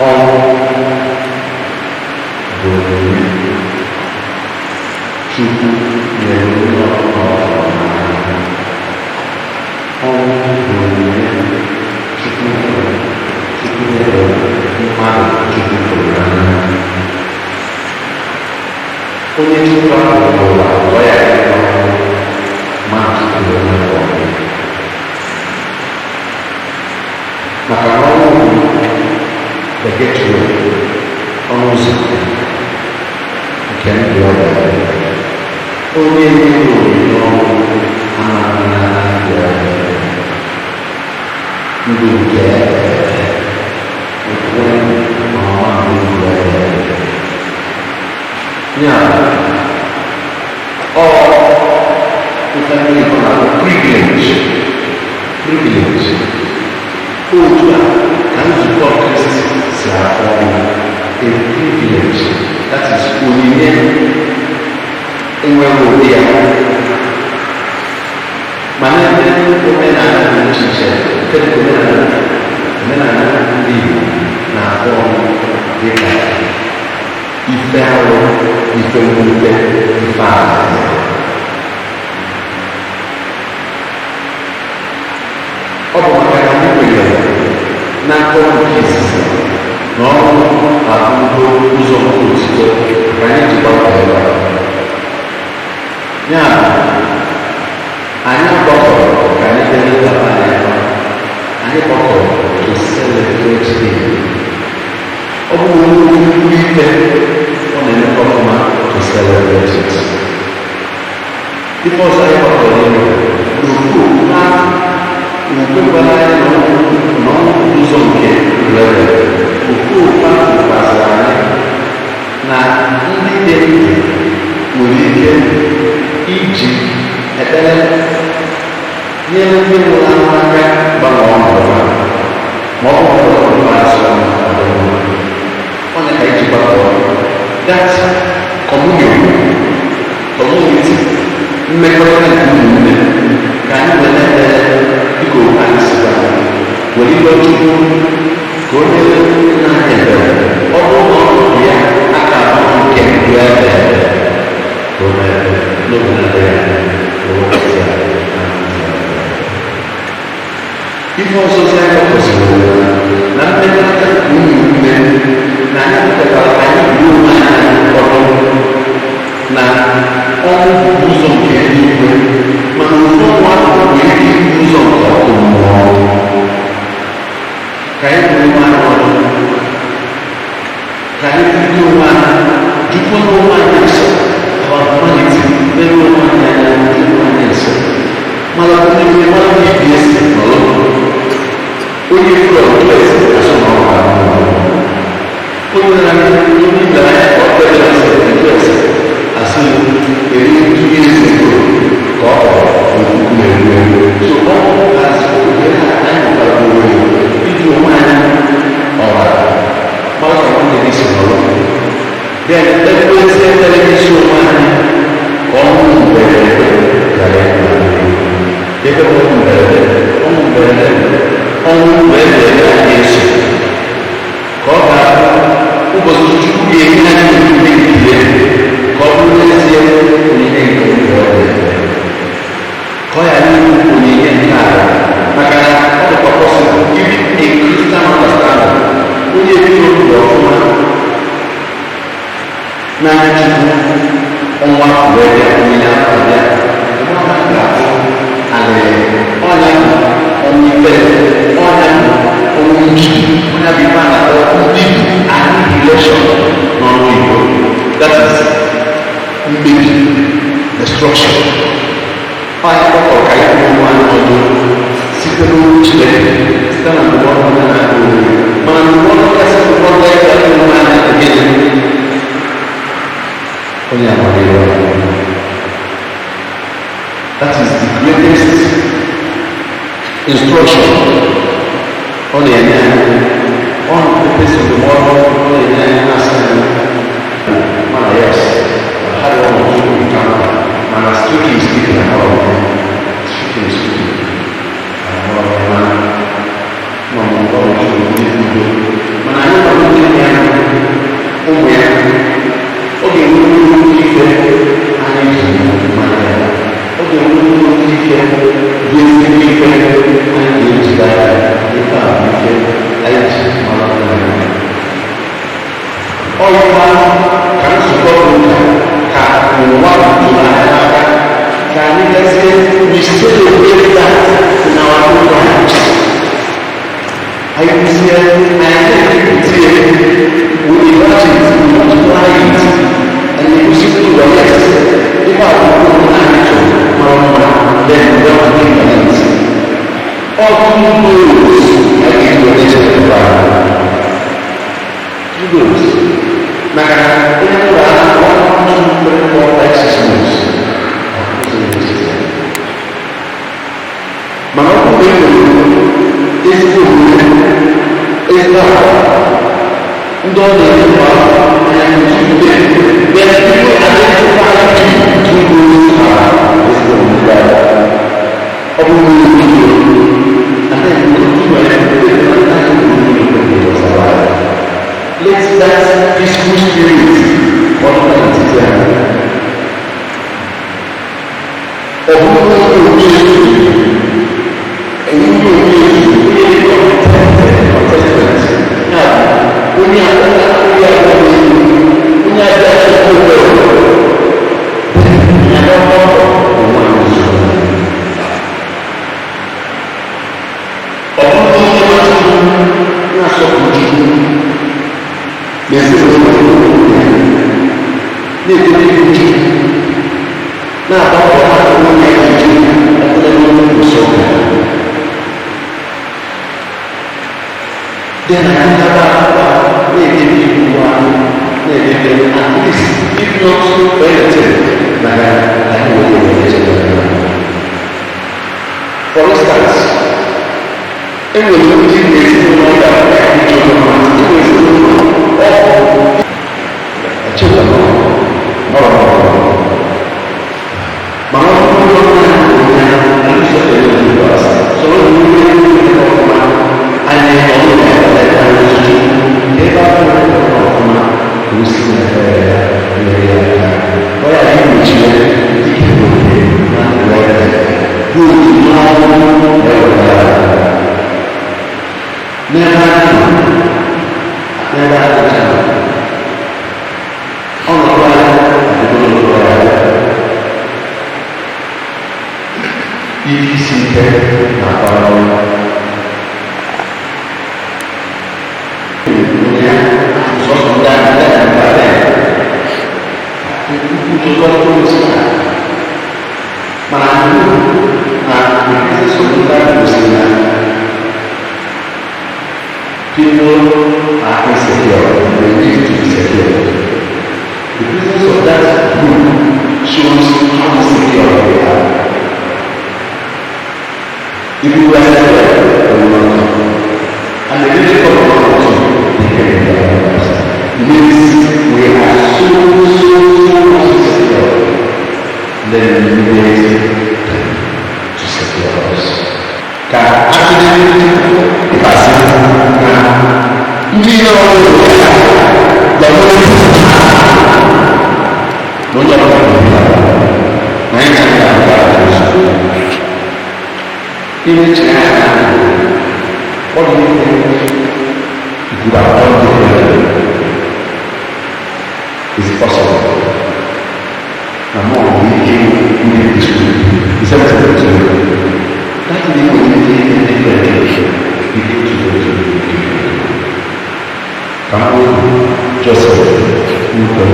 Ọnwụ bụ onyinye Chukwu nyere onye ọbụla ọ hụrụ n'anya. Ọnwụ bụ onyinye Chukwu nyere Chukwu nyere mmadụ Chukwu hụrụ n'anya. Onye Chukwu hapụrụ n'ụwa ọ ya dị n'ọnwụ ma tụfuru onye ọ maka na ọnwụ bụ the gateway, ọnụ ụzọ nke ndụ ọbụla. Onye nyere onyinye ọnwụ amaghị na ndụ ọbụla. Ndụ nke ekwe na ọma ndụ ọbụla. Ya ọ ife ndị Igbo na-akpọ privilege, privilege. Otu a ka nzukọ Kristi si afọ ọnwụ, a privilege, that is onyinye enweghị ụdị ya. Mana ebe omenala dị iche iche, nke dị ka omenala ndị Igbo na-afọ ọnwụ dịka ife arụ, ife mwute, ife ala. Ọ bụ maka na anyị kwenyere na nkọwa nke izizi na ọrụ abụgo ụzọ nke otuto ka anyị ji gbakọ ebe a. Ya bụ, anyị gbakọrọ ka anyị bịa leta anyị ebe a. Anyị gbakọrọ to celebrate him. Ọ bụ onye nnukwu ikpe ọ na-emekọ ọfụma to celebrate it. Ife ọzọ anyị gbakọrọ ime n'okwu ha okwekwara anyị na ọnwụ ụzọ nke ndụ ofu ofu ahụ gwaziri anyị na ndị dị ndụ nwere ike iji ekpere nyere ndị nwụrụ anwụ aka gbanwee ọnọdụ ha ma ọ bụrụ na ọnọdụ ha asọ onye ka iji gbakọrọ that communion, community, mmekọrịta nke ụmụnne ka anyị were ekpere dịka okwu anyị si gwa were iwe Chukwu ka o nyere nna anyị ebere. Ọ bụrụ na ọnọdụ ya aka abụọ nke ndụ ebere ka o mere n'oge na-adịghị anya ka o wepụta ya na ndụ ebere. Ife ọzọzi anyị kwesịrị na mmekọrịta nke ụmụnne na anyị pụtakwara anyị bụ onwe anyị ụfọdụ na ọnwụ bụ ụzọ nke eluigwe, mana ofu ọnwụ ahụ nwere ike ịbụ ụzọ nke ọkụ mmụọ. Ka anyị bụrụ onwe anyị ọdụ, ka anyị bụrụ onwe anyị, jụkwa onwe anyị nsọ, our humanity, mere onwe anyị anya, jụ onwe anyị nsọ, mara onye mara onye ibi esi nọrọ onye fụrụ ọtụtụ esi asụ na ọrụ onye na onye ibe anya ka ọ kpere ase etu ese asị eri ntụnye esi ka ọ kpọrọ okuku na-eru eru. So ọ hazi ohere a anyị nwekwara ohere iji onwe anyị ọra mara ka nwanne gị si nọrọ, then ekwezi ekpere n'isi onwe anyị ka ọnwụ mberede ghara ịbụ anyị. Ebe bụ ọnwụ mberede, ọnwụ mberede, ọnwụ mberede anyị eso ka ọ ga-abụ ụbọchị Chukwu ga-enye anyị onyinye nke ya ka ọ bụrụ n'ezie onyinye nke ndụ ọbụla, ka ọ ghara ịbụ onyinye nke ala, maka na ọ dịkwa possible even a Christian understanding onye ebido ndụ ọfụma n'anya Chukwu ọnwa wee bịa onyinye ahụ bịa nwa ha ga-afụ alịrị ọnya bụ ọnwụ ikpere, ọnya bụ ọnwụ mbibi, ọnya bụ ife a na-akpọ mbibi, annihilation n'ọnụ Igbo, that is mmebi, destruction. Anyị gbakọrọ ka anyị kwụọ onwe anyị ọdụ site n'okwu Chineke, site na ndụmọdụ ndị na-akpọ onwe, mana ndụmọdụ kasị ndụmọdụ anyị ga-akpọ onwe anyị bụ gịnị? Onye amamihe. That is the greatest instruction ọ na-enye anyị. Ọ na-ekpesi ndụmọdụ ọ na-enye anyị na-asị anyị mana yes, ha dị ọnọdụ nke mkpa, mana strictly speaking, ahọrọ m, strictly speaking, ahọrọ m na nọ n'ụlọ ndị udo, mana anyị nọ n'oge ya ụmụ ya ọ ga-enwe nnukwu ife anyị ji mara ya, ọ ga-enwe nnukwu ife bụ ezigbo ife anyị ga-ejide aka. Ife a bụ ife anyị ji mara ya. Ọlụkwa ka nzukọ ụka ka ụwa jụrụ anyị aka ka anyị gazie. We celebrate that in our programs. Anyị kwụsie, anyị na-ekwupụta ya, we imagine it, we multiply it, and we kwụsị ụwa. Yes, ife a bụ okwu anyị chọrọ mara mma. Then we don't think on it. All two goals anyị ga-eji weta Chineke bara, two goals, maka na onye nwụrụ ahụ 1, 2, 3, 4, 5, 6 months, mana ọ bụrụ na e nwere ezigbo omume, ezigbo agwa ndị ọ na-enye mgbe anya n'otu, then people identify you through those ezigbo omume. Ọ bụrụ na e nwere, and then we continue. Let that peaceful spirit follow n'etiti anyị. Ọ bụrụ onye obi ezu, onye obi ezu, onye dị contented, contentment ya bụ onye onye agbaghị elu, onye abịa chukwu obere ya n'ọgbakọ onwe anyị nsogbu. Ọ bụrụ onye mmasị na-asọpụrụ Chukwu n'ezinụlọ ya, na-edebe iwu Chukwu, na-agbapụ onye ya Chukwu ọbụla n'onye nkwụsị ụka, dị na ndaba akwa na-edebe iwu ahụ, na-edebe at least, if not anything, maka anyị nwere ewere Chineke. For instance, enwere ndị ezinụlọ ga-abụ ịchọ mma, enwere ezinụlọ ọ echekwa nọrọ, mana ọ bụrụ na ya anyị sọfere ndị ọzọ soro ndị ndị ọfụma, anyị ọrụ na-eleta ozuzu ebe ahụ ọfụma ka o si na ya nyere ya aka ọ ya igbochi ya ike oke na ndụ ya bụ otu n'ọnwụ na-ewetara n'ebe ahụ, n'ebe ahụ ọnọdụ anyị adịgoro ya ihe isi ike na akpara onye sọsọ ndị ahụ ndị ahụ ndị ahụ nkwuchikọta osi, mana na the presence of the Bible gosiri na people are insecure. They need to be secure. The presence of that group shows how insecure they are. If you were secure, they will not come. And they didn't come out to they came in their numbers. Means we are so, so, so much insecure. Then we need them to secure us. Ka accident kasị na ndị ọrụ ya ga-enwe na onye ọbụla na anyị na-aga aga ozugbo ihe chere aka. What do you think you could have done differently? Is it possible? Na more we came within this group. He said to them, that thing was differently. Begin to do it differently. Kamau Joseph Newton.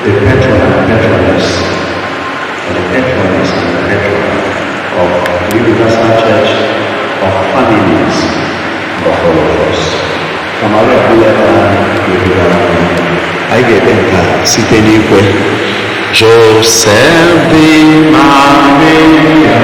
The patron and patroness, or the patroness and the patron of the Universal Church of Families of all of us. Anyị ga-ekpe nke a site n'ikwe Joseph di Maria.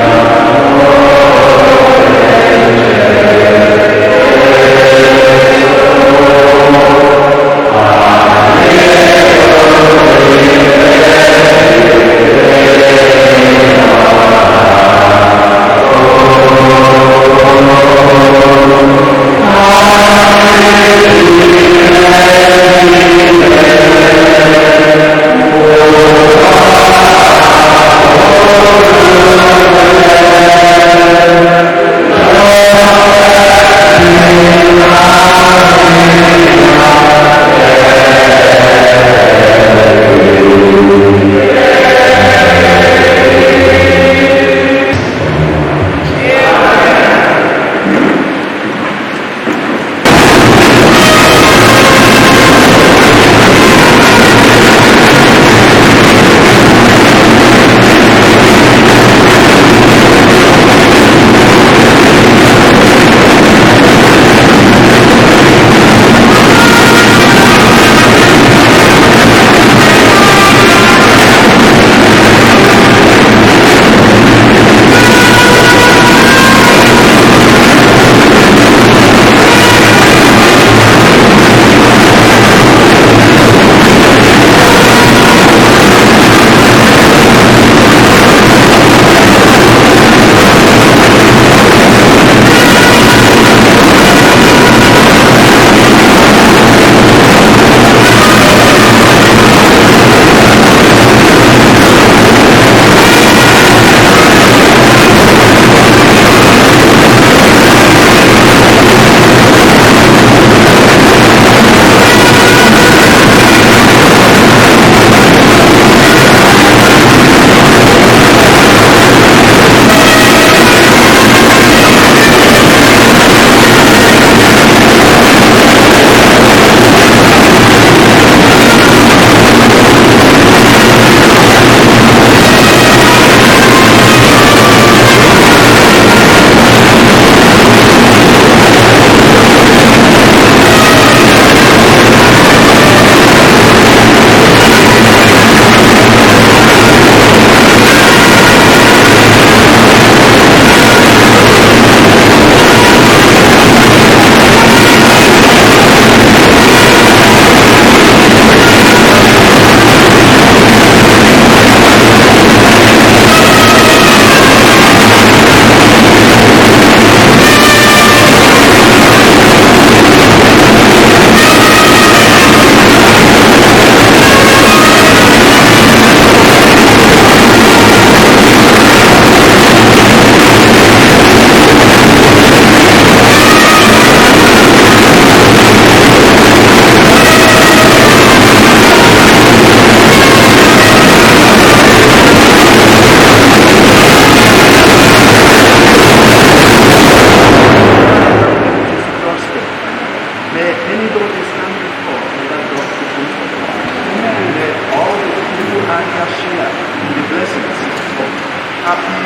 Happy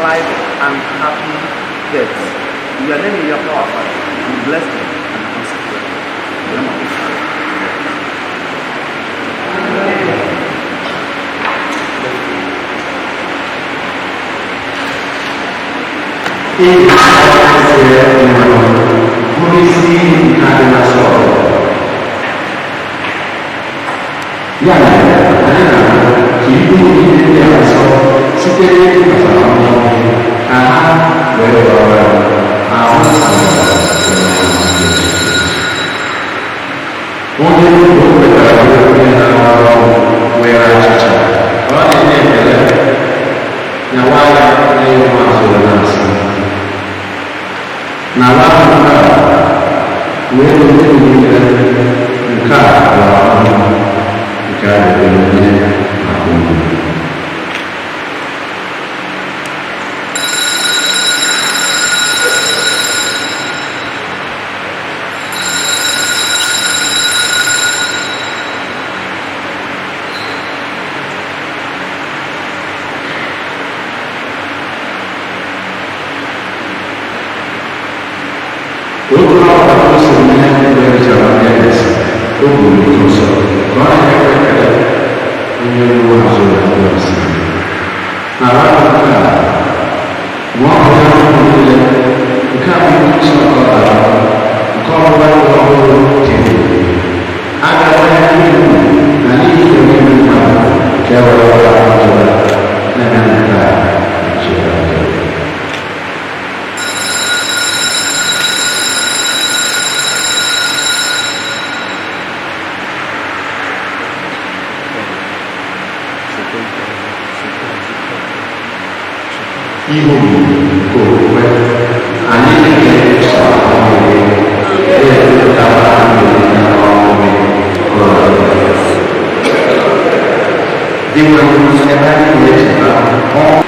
life and happy death. Your name is your power, Father. We bless them and consecrate them. In the name of the Father. Bụrụ isi iyi nke adị na nsọ. Ya mere, anyị na-arịọ ka ibu ihe ndị a nsọ site n'ịkpatara mmụọ gị ka ha wee ghọrọ ahụ onye o kwetara onye na-arụ ọrụ nwere achịcha ka ọ na-enye ekele nyawa ya nye ụmụazụ ya na-asị nara nke a wee dobe niile nke a bụ ahụ nke a ga-eme ihe maka unu. Otu ọkwa o si mee mgbe e richara nri anyasị, o buru iko nsọ ka ọ na-ekpe ekele onye nwe azụ ya wee sị, "Nara nke a, ṅụọ ya unu niile, nke a bụ iko nsọ nke ọbara m, nke ọgbụgba ndụ ọhụrụ dị ebube. A ga-agba ya n'ihi unu na n'ihi onye mmadụ nke werewere njọ ya, na-eme nke a nchere gị." Ihe omume nke okwukwe anyị na-eke ahụ na-ekwupụtakwa mbilite n'ọnwụ gị Dị nwere ebe anyị na-echeta ọnwụ.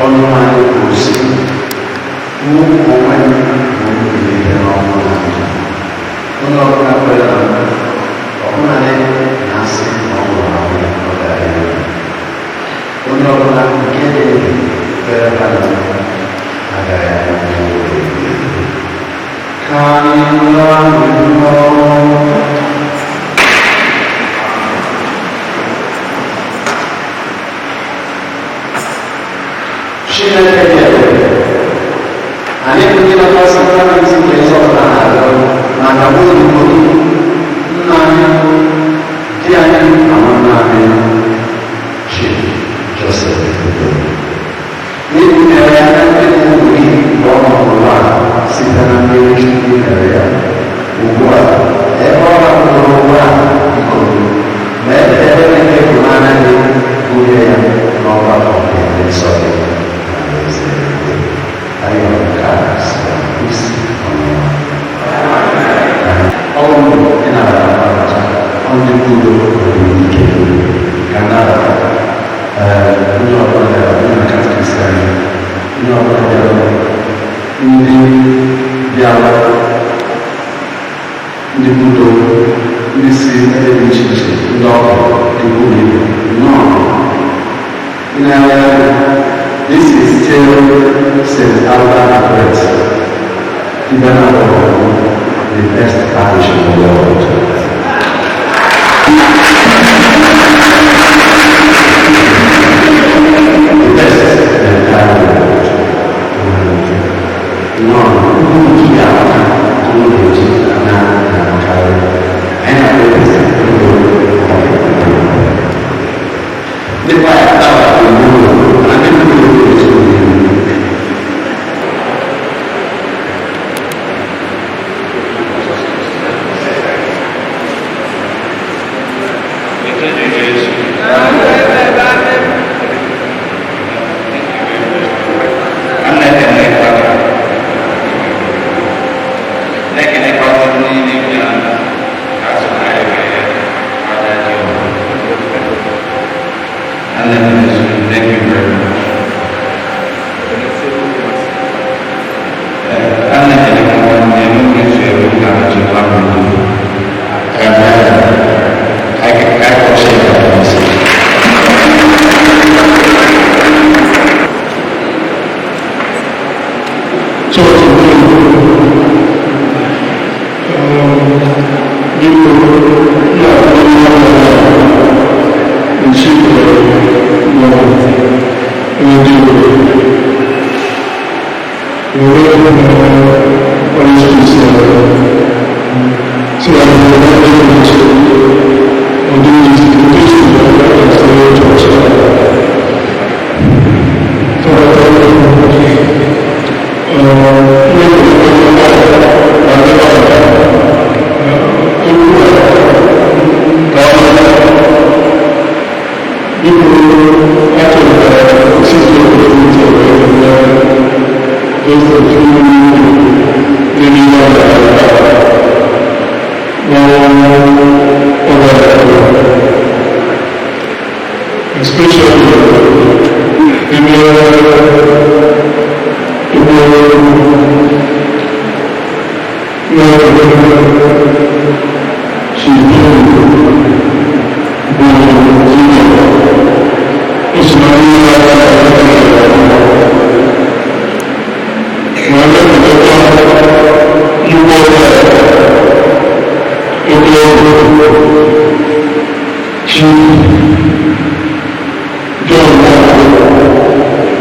Ọnụ anyị kwuru sị, mụ onwe m bụ mbilite n'ọnwụ na ndụ. Onye ọbụla kwere na m, ọbụnadị na asị na ọ nwụrụ anwụ, ọ ga-adị ndụ. Onye ọbụla nke dị ndụ kwerekwa na m agaghị anwụ ebighị ebi. Ka anyị laa n'ụlọ. Chineke dị ebube, anyị bụ ndị nata sakramenti nke nzọpụta na-arịọ maka odibo gị, nna anyị, di anyị na nwanne anyị, Chief Joseph Udo. N'ibunyere ya na ndị bụ ụmụ gị mgbe ọ nọ n'ụwa a site na mmiri Chukwu mere ya. Ugbu a, ebe ọ rapụrụ ụwa a, biko, mee ka ebere nke ịhụnanya gị bunye ya n'ọgbakọ nke ndị nsọ gị. Ndị udo, ndị si ebe dị iche iche, ndị ọkụ, ikwu na ibe, nnọọ. This is still St. Alban the Great, even among the best parish in the world. The best in the entire world. No, here, John Nwankwo,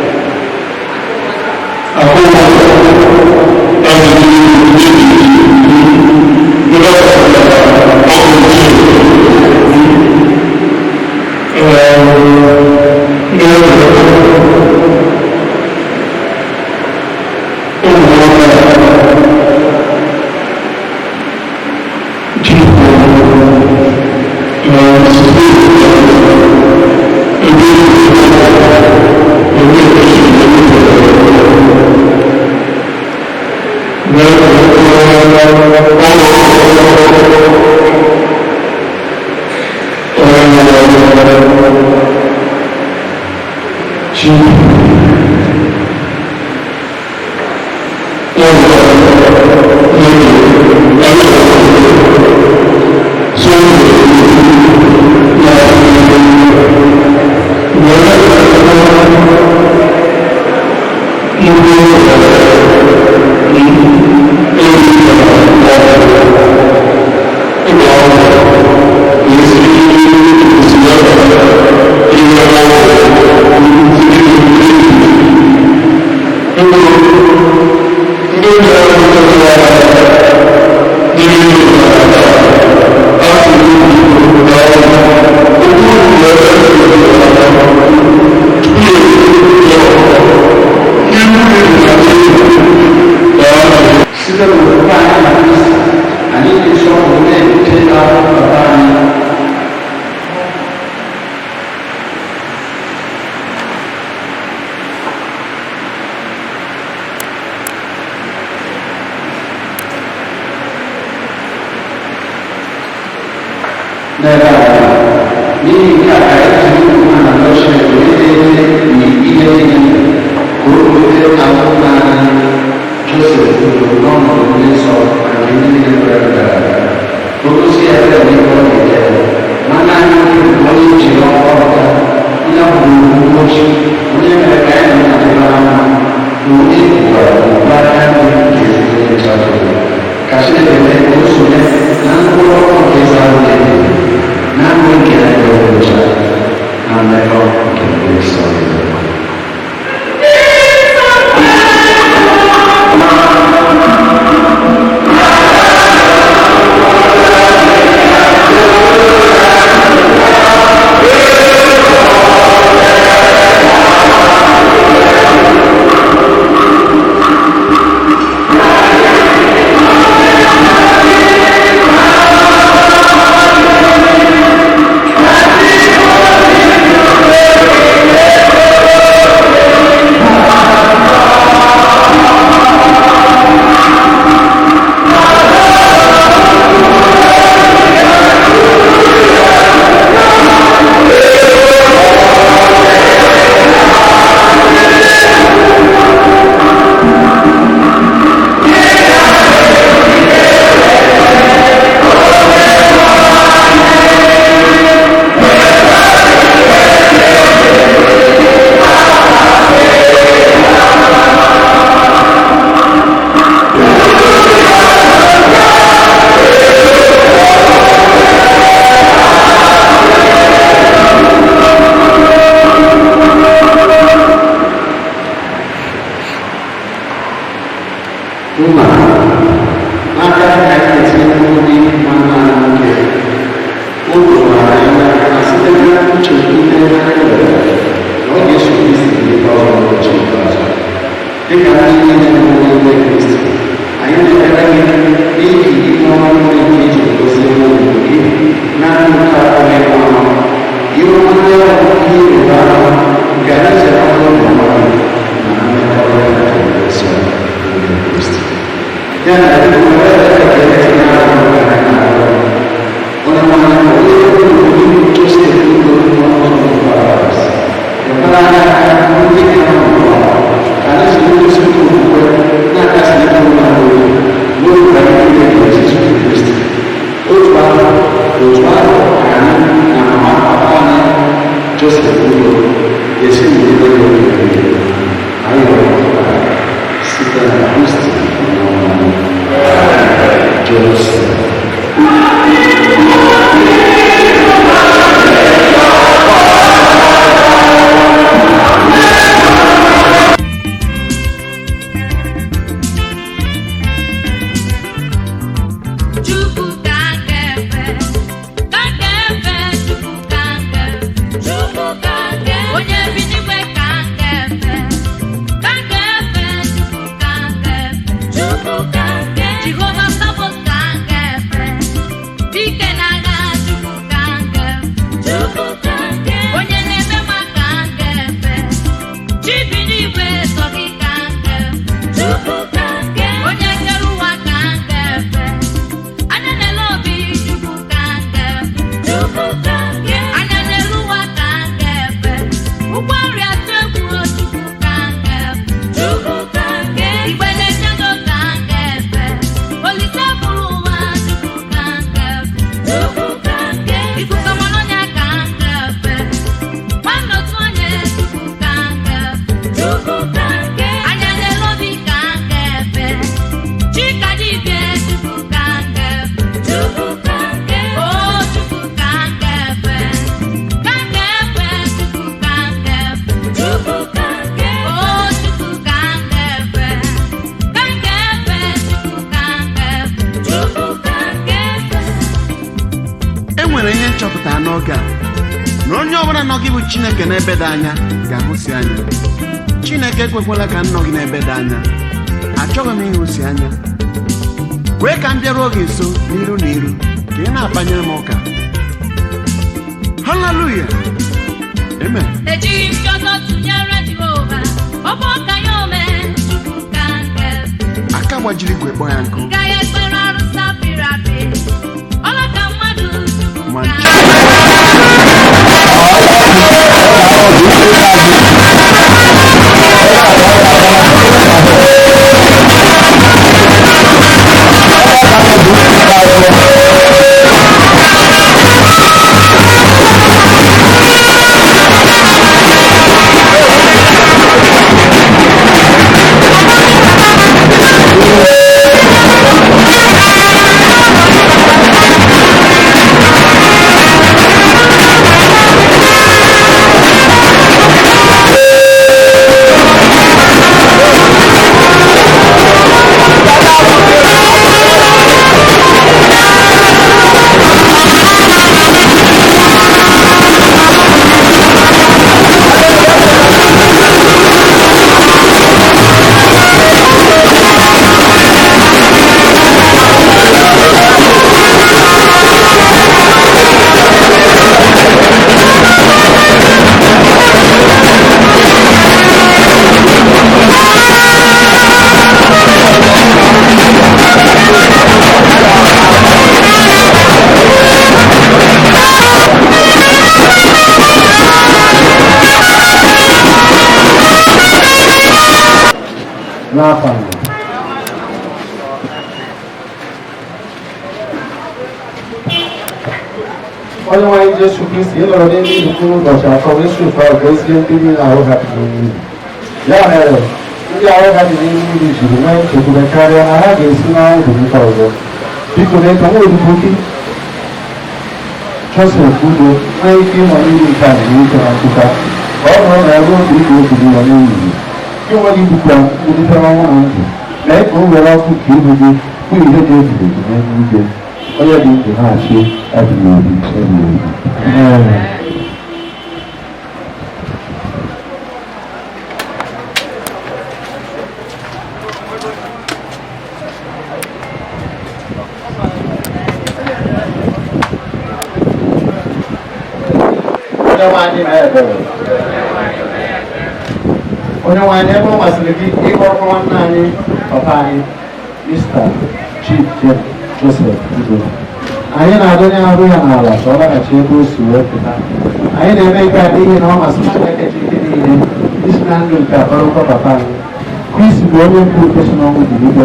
Site n'okwukwe anyị na Kristi, anyị ji nsọpụrụ na-ebute ahụ papa anyị. N'ebe a, n'ihi nke a ka anyị ji ukwu na Chineke onye na-enye n'ihe niile ka o wete ahụ anyị Joseph udo n'ọnọdụ ndị nsọ na nke ndị niile kwere gara aga. Ka o gosi ya ebere n'ihe ọ ga-eje ya. Nwanne anyị nwoke bụ onye e jiri ọkwa ọta, onye a kwụrụ ụgwọ ochi, onye mere ka anyị na nna dịrị na mma, na onye kwukwara okwu aka nri nke ezi onye nchụaja ya. Ka Chineke mee ka o sonye na mkpụrụ ọkụ nke eze ahụ dị ebube, na ndụ nke ya dị ọcha, na mmekọ nke ndị nsọ ya. Nna, n'aka ka anyị na-etinye mkpụrụ gị nwanne anyị nwoke, o doro anyị anya na site na nchekwute anyị nwere na ọ ga-eso Kristi n'ikpe ọzọ n'ụbọchị ikpeazụ. Dịka ndị niile bụ n'ime Kristi, anyị na-ekpere gị n'ihi ihe ọma niile nke i jiri gozie n'obodo gị na ndụ nke abụghị ọnụ. Ihe ọma ndị ahụ bụ ihe ịrịba ama nke anyị ji amata obi ọma gị na mmekọrịta nke ndị nsọ n'ime Kristi. Ya na biko were ebere ka e tinye aka n'ụka anyị na-arịọ. Onye nwe anyị bụ onye kwuru okwu Joseph Udo n'ọnụ ụzọ nke Paradaịs. Nyekwara anyị aka ndị ka nọ n'ụwa ka anyị zuru ngosipụta okwukwe na-akasi ndị nna anyị obi n'oge anyị niile nke Jizọs Kristi. Otu ahụ otu ahụ ka anyị na mama papa anyị Joseph Udo ga-esi n'ebe dị oke ebighị ebi. Anyị rịọrọ nke a site na Kristi Onyenwe anyị. Joseph. nọ gị bụ Chineke n'ebe dị anya ga-ahụsi anya. Chineke ekwekwala ka m nọ gị n'ebe dị anya. Achọghị m ịhụsi anya. Kwee ka m bịaruo gị nso n'iru na iru ka ị na-akpanyere m ụka. Haleluya, amen. Ejighị m chi ọzọ tụnyere Jehova, ọ bụ ọka ya ome Chukwu ka nke. Aka gbajiri igwe kpọọ ya nkụ. Nga ya ekpere arụsị apịrị apị, ọla ka mmadụ Chukwu Ma ka ncha. N'afọ a. Onye nwe anyị Jesu Kristi, ị nọrọ n'elu ibu mkpụrụ ụbọchị 3 wee si otu ahụ gozie ndị niile ahụ ha dị n'ime ili. Ya mere, ndị ahụ ha dị n'ime ili jiri nwee nchekwube karịa na ha ga-esi n'ọnwụ bilite ọzọ. Biko mee ka nwa odibo gị Joseph Udo nwee ike ịnọ n'ili nke a na ike na nchịkwa, ka ọ bụrụ na ya ruo mgbe ị ga-ebili ya n'olulu. Gị onwe gị bụkwa mbilite n'ọnwụ na ndụ, mee ka o were ọkụ nke ihu gị hụ ihe dị ebube gị n'eluigwe, onye dị ndụ na-achị ebighị ebi ebighị ebi. Amen. Onye nwe anyị mee ebere. Onye nwe anyị, ebe ọ masịrị gị ịkpọrọ nwanne anyị, papa anyị, Mr. Chief James Joseph Udo, anyị na-adọnye arụ ya n'ala ka ọ laghachi ebe o si wee pụta. Anyị na-eme nke a n'ihi na ọ masịrị Chineke ji ike niile isi na ndụ nke akọrọkọ papa anyị. Kristi bụ onye mbụ nke si n'ọnwụ bilite.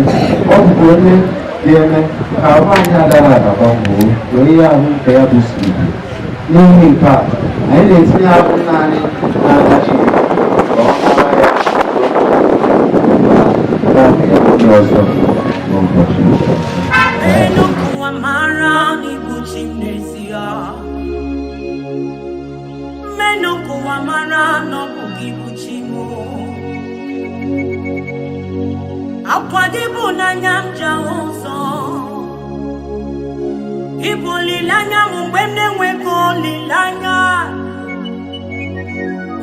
Ọ bụkwa onye ga-eme ka ahụ anyị adara ada gbanwoo wee ihe ahụ nke ya bụ si ibu. N'ihi nke a, anyị na-etinye ahụ nna anyị n'aka Chineke ka ọ mara ya ka ahụ ya onye ọzọ n'ụbọchị ikpeazụ. Ụwa mara n'ibu chi m n'ezie. Mmenụ ka ụwa mara na ọ bụ gị bụ chi m. Akwa gị bụ n'anya m ji ahụ ụzọ. Ị bụ olileanya m mgbe m na-enweghị olileanya.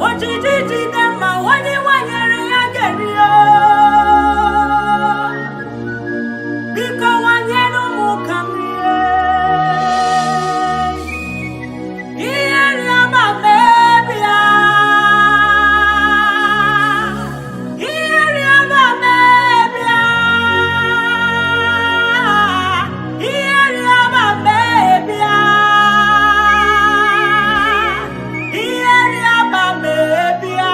Ojiji jide ma onye nwanyere ya ga-eri. Biko nwanyere ụmụ ka m rie. Ihe rịọ ma mebia. Ihe rịọ ma mebia. Ihe rịọ ma mebia. Ihe rịọ ma mebia.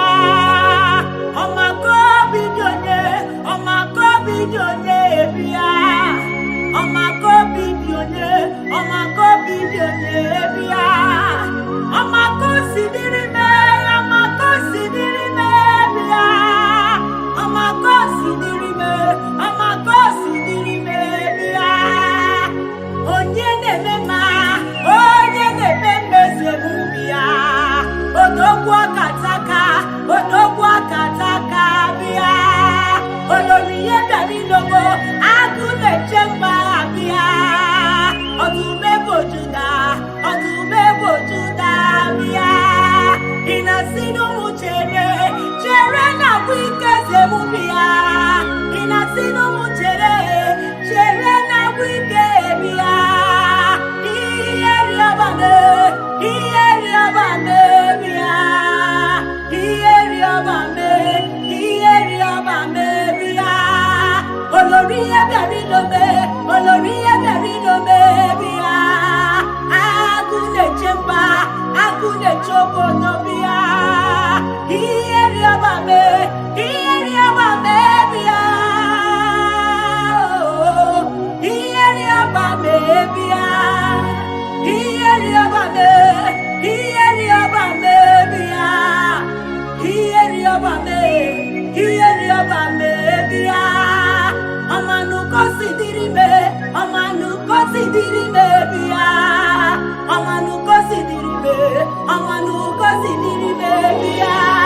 Olórí ihe bịara ilome, olórí ihe bịara ilome bịa. Agụ na-eche mba, agụ na-eche obodo bịa. Ihe rịọba mee, ihe rịọba mee bịa. Ihe rịọba mee bịa. Ihe rịọba mee, ihe rịọba mee bịa. Ihe rịọba mee, ihe rịọba mee bịa. Ọmanụ kò sì dịrị me, ọmanụ kò sì dịrị me bịa. Ọmanụ kò sì dịrị me, ọmanụ kò sì dịrị me bịa.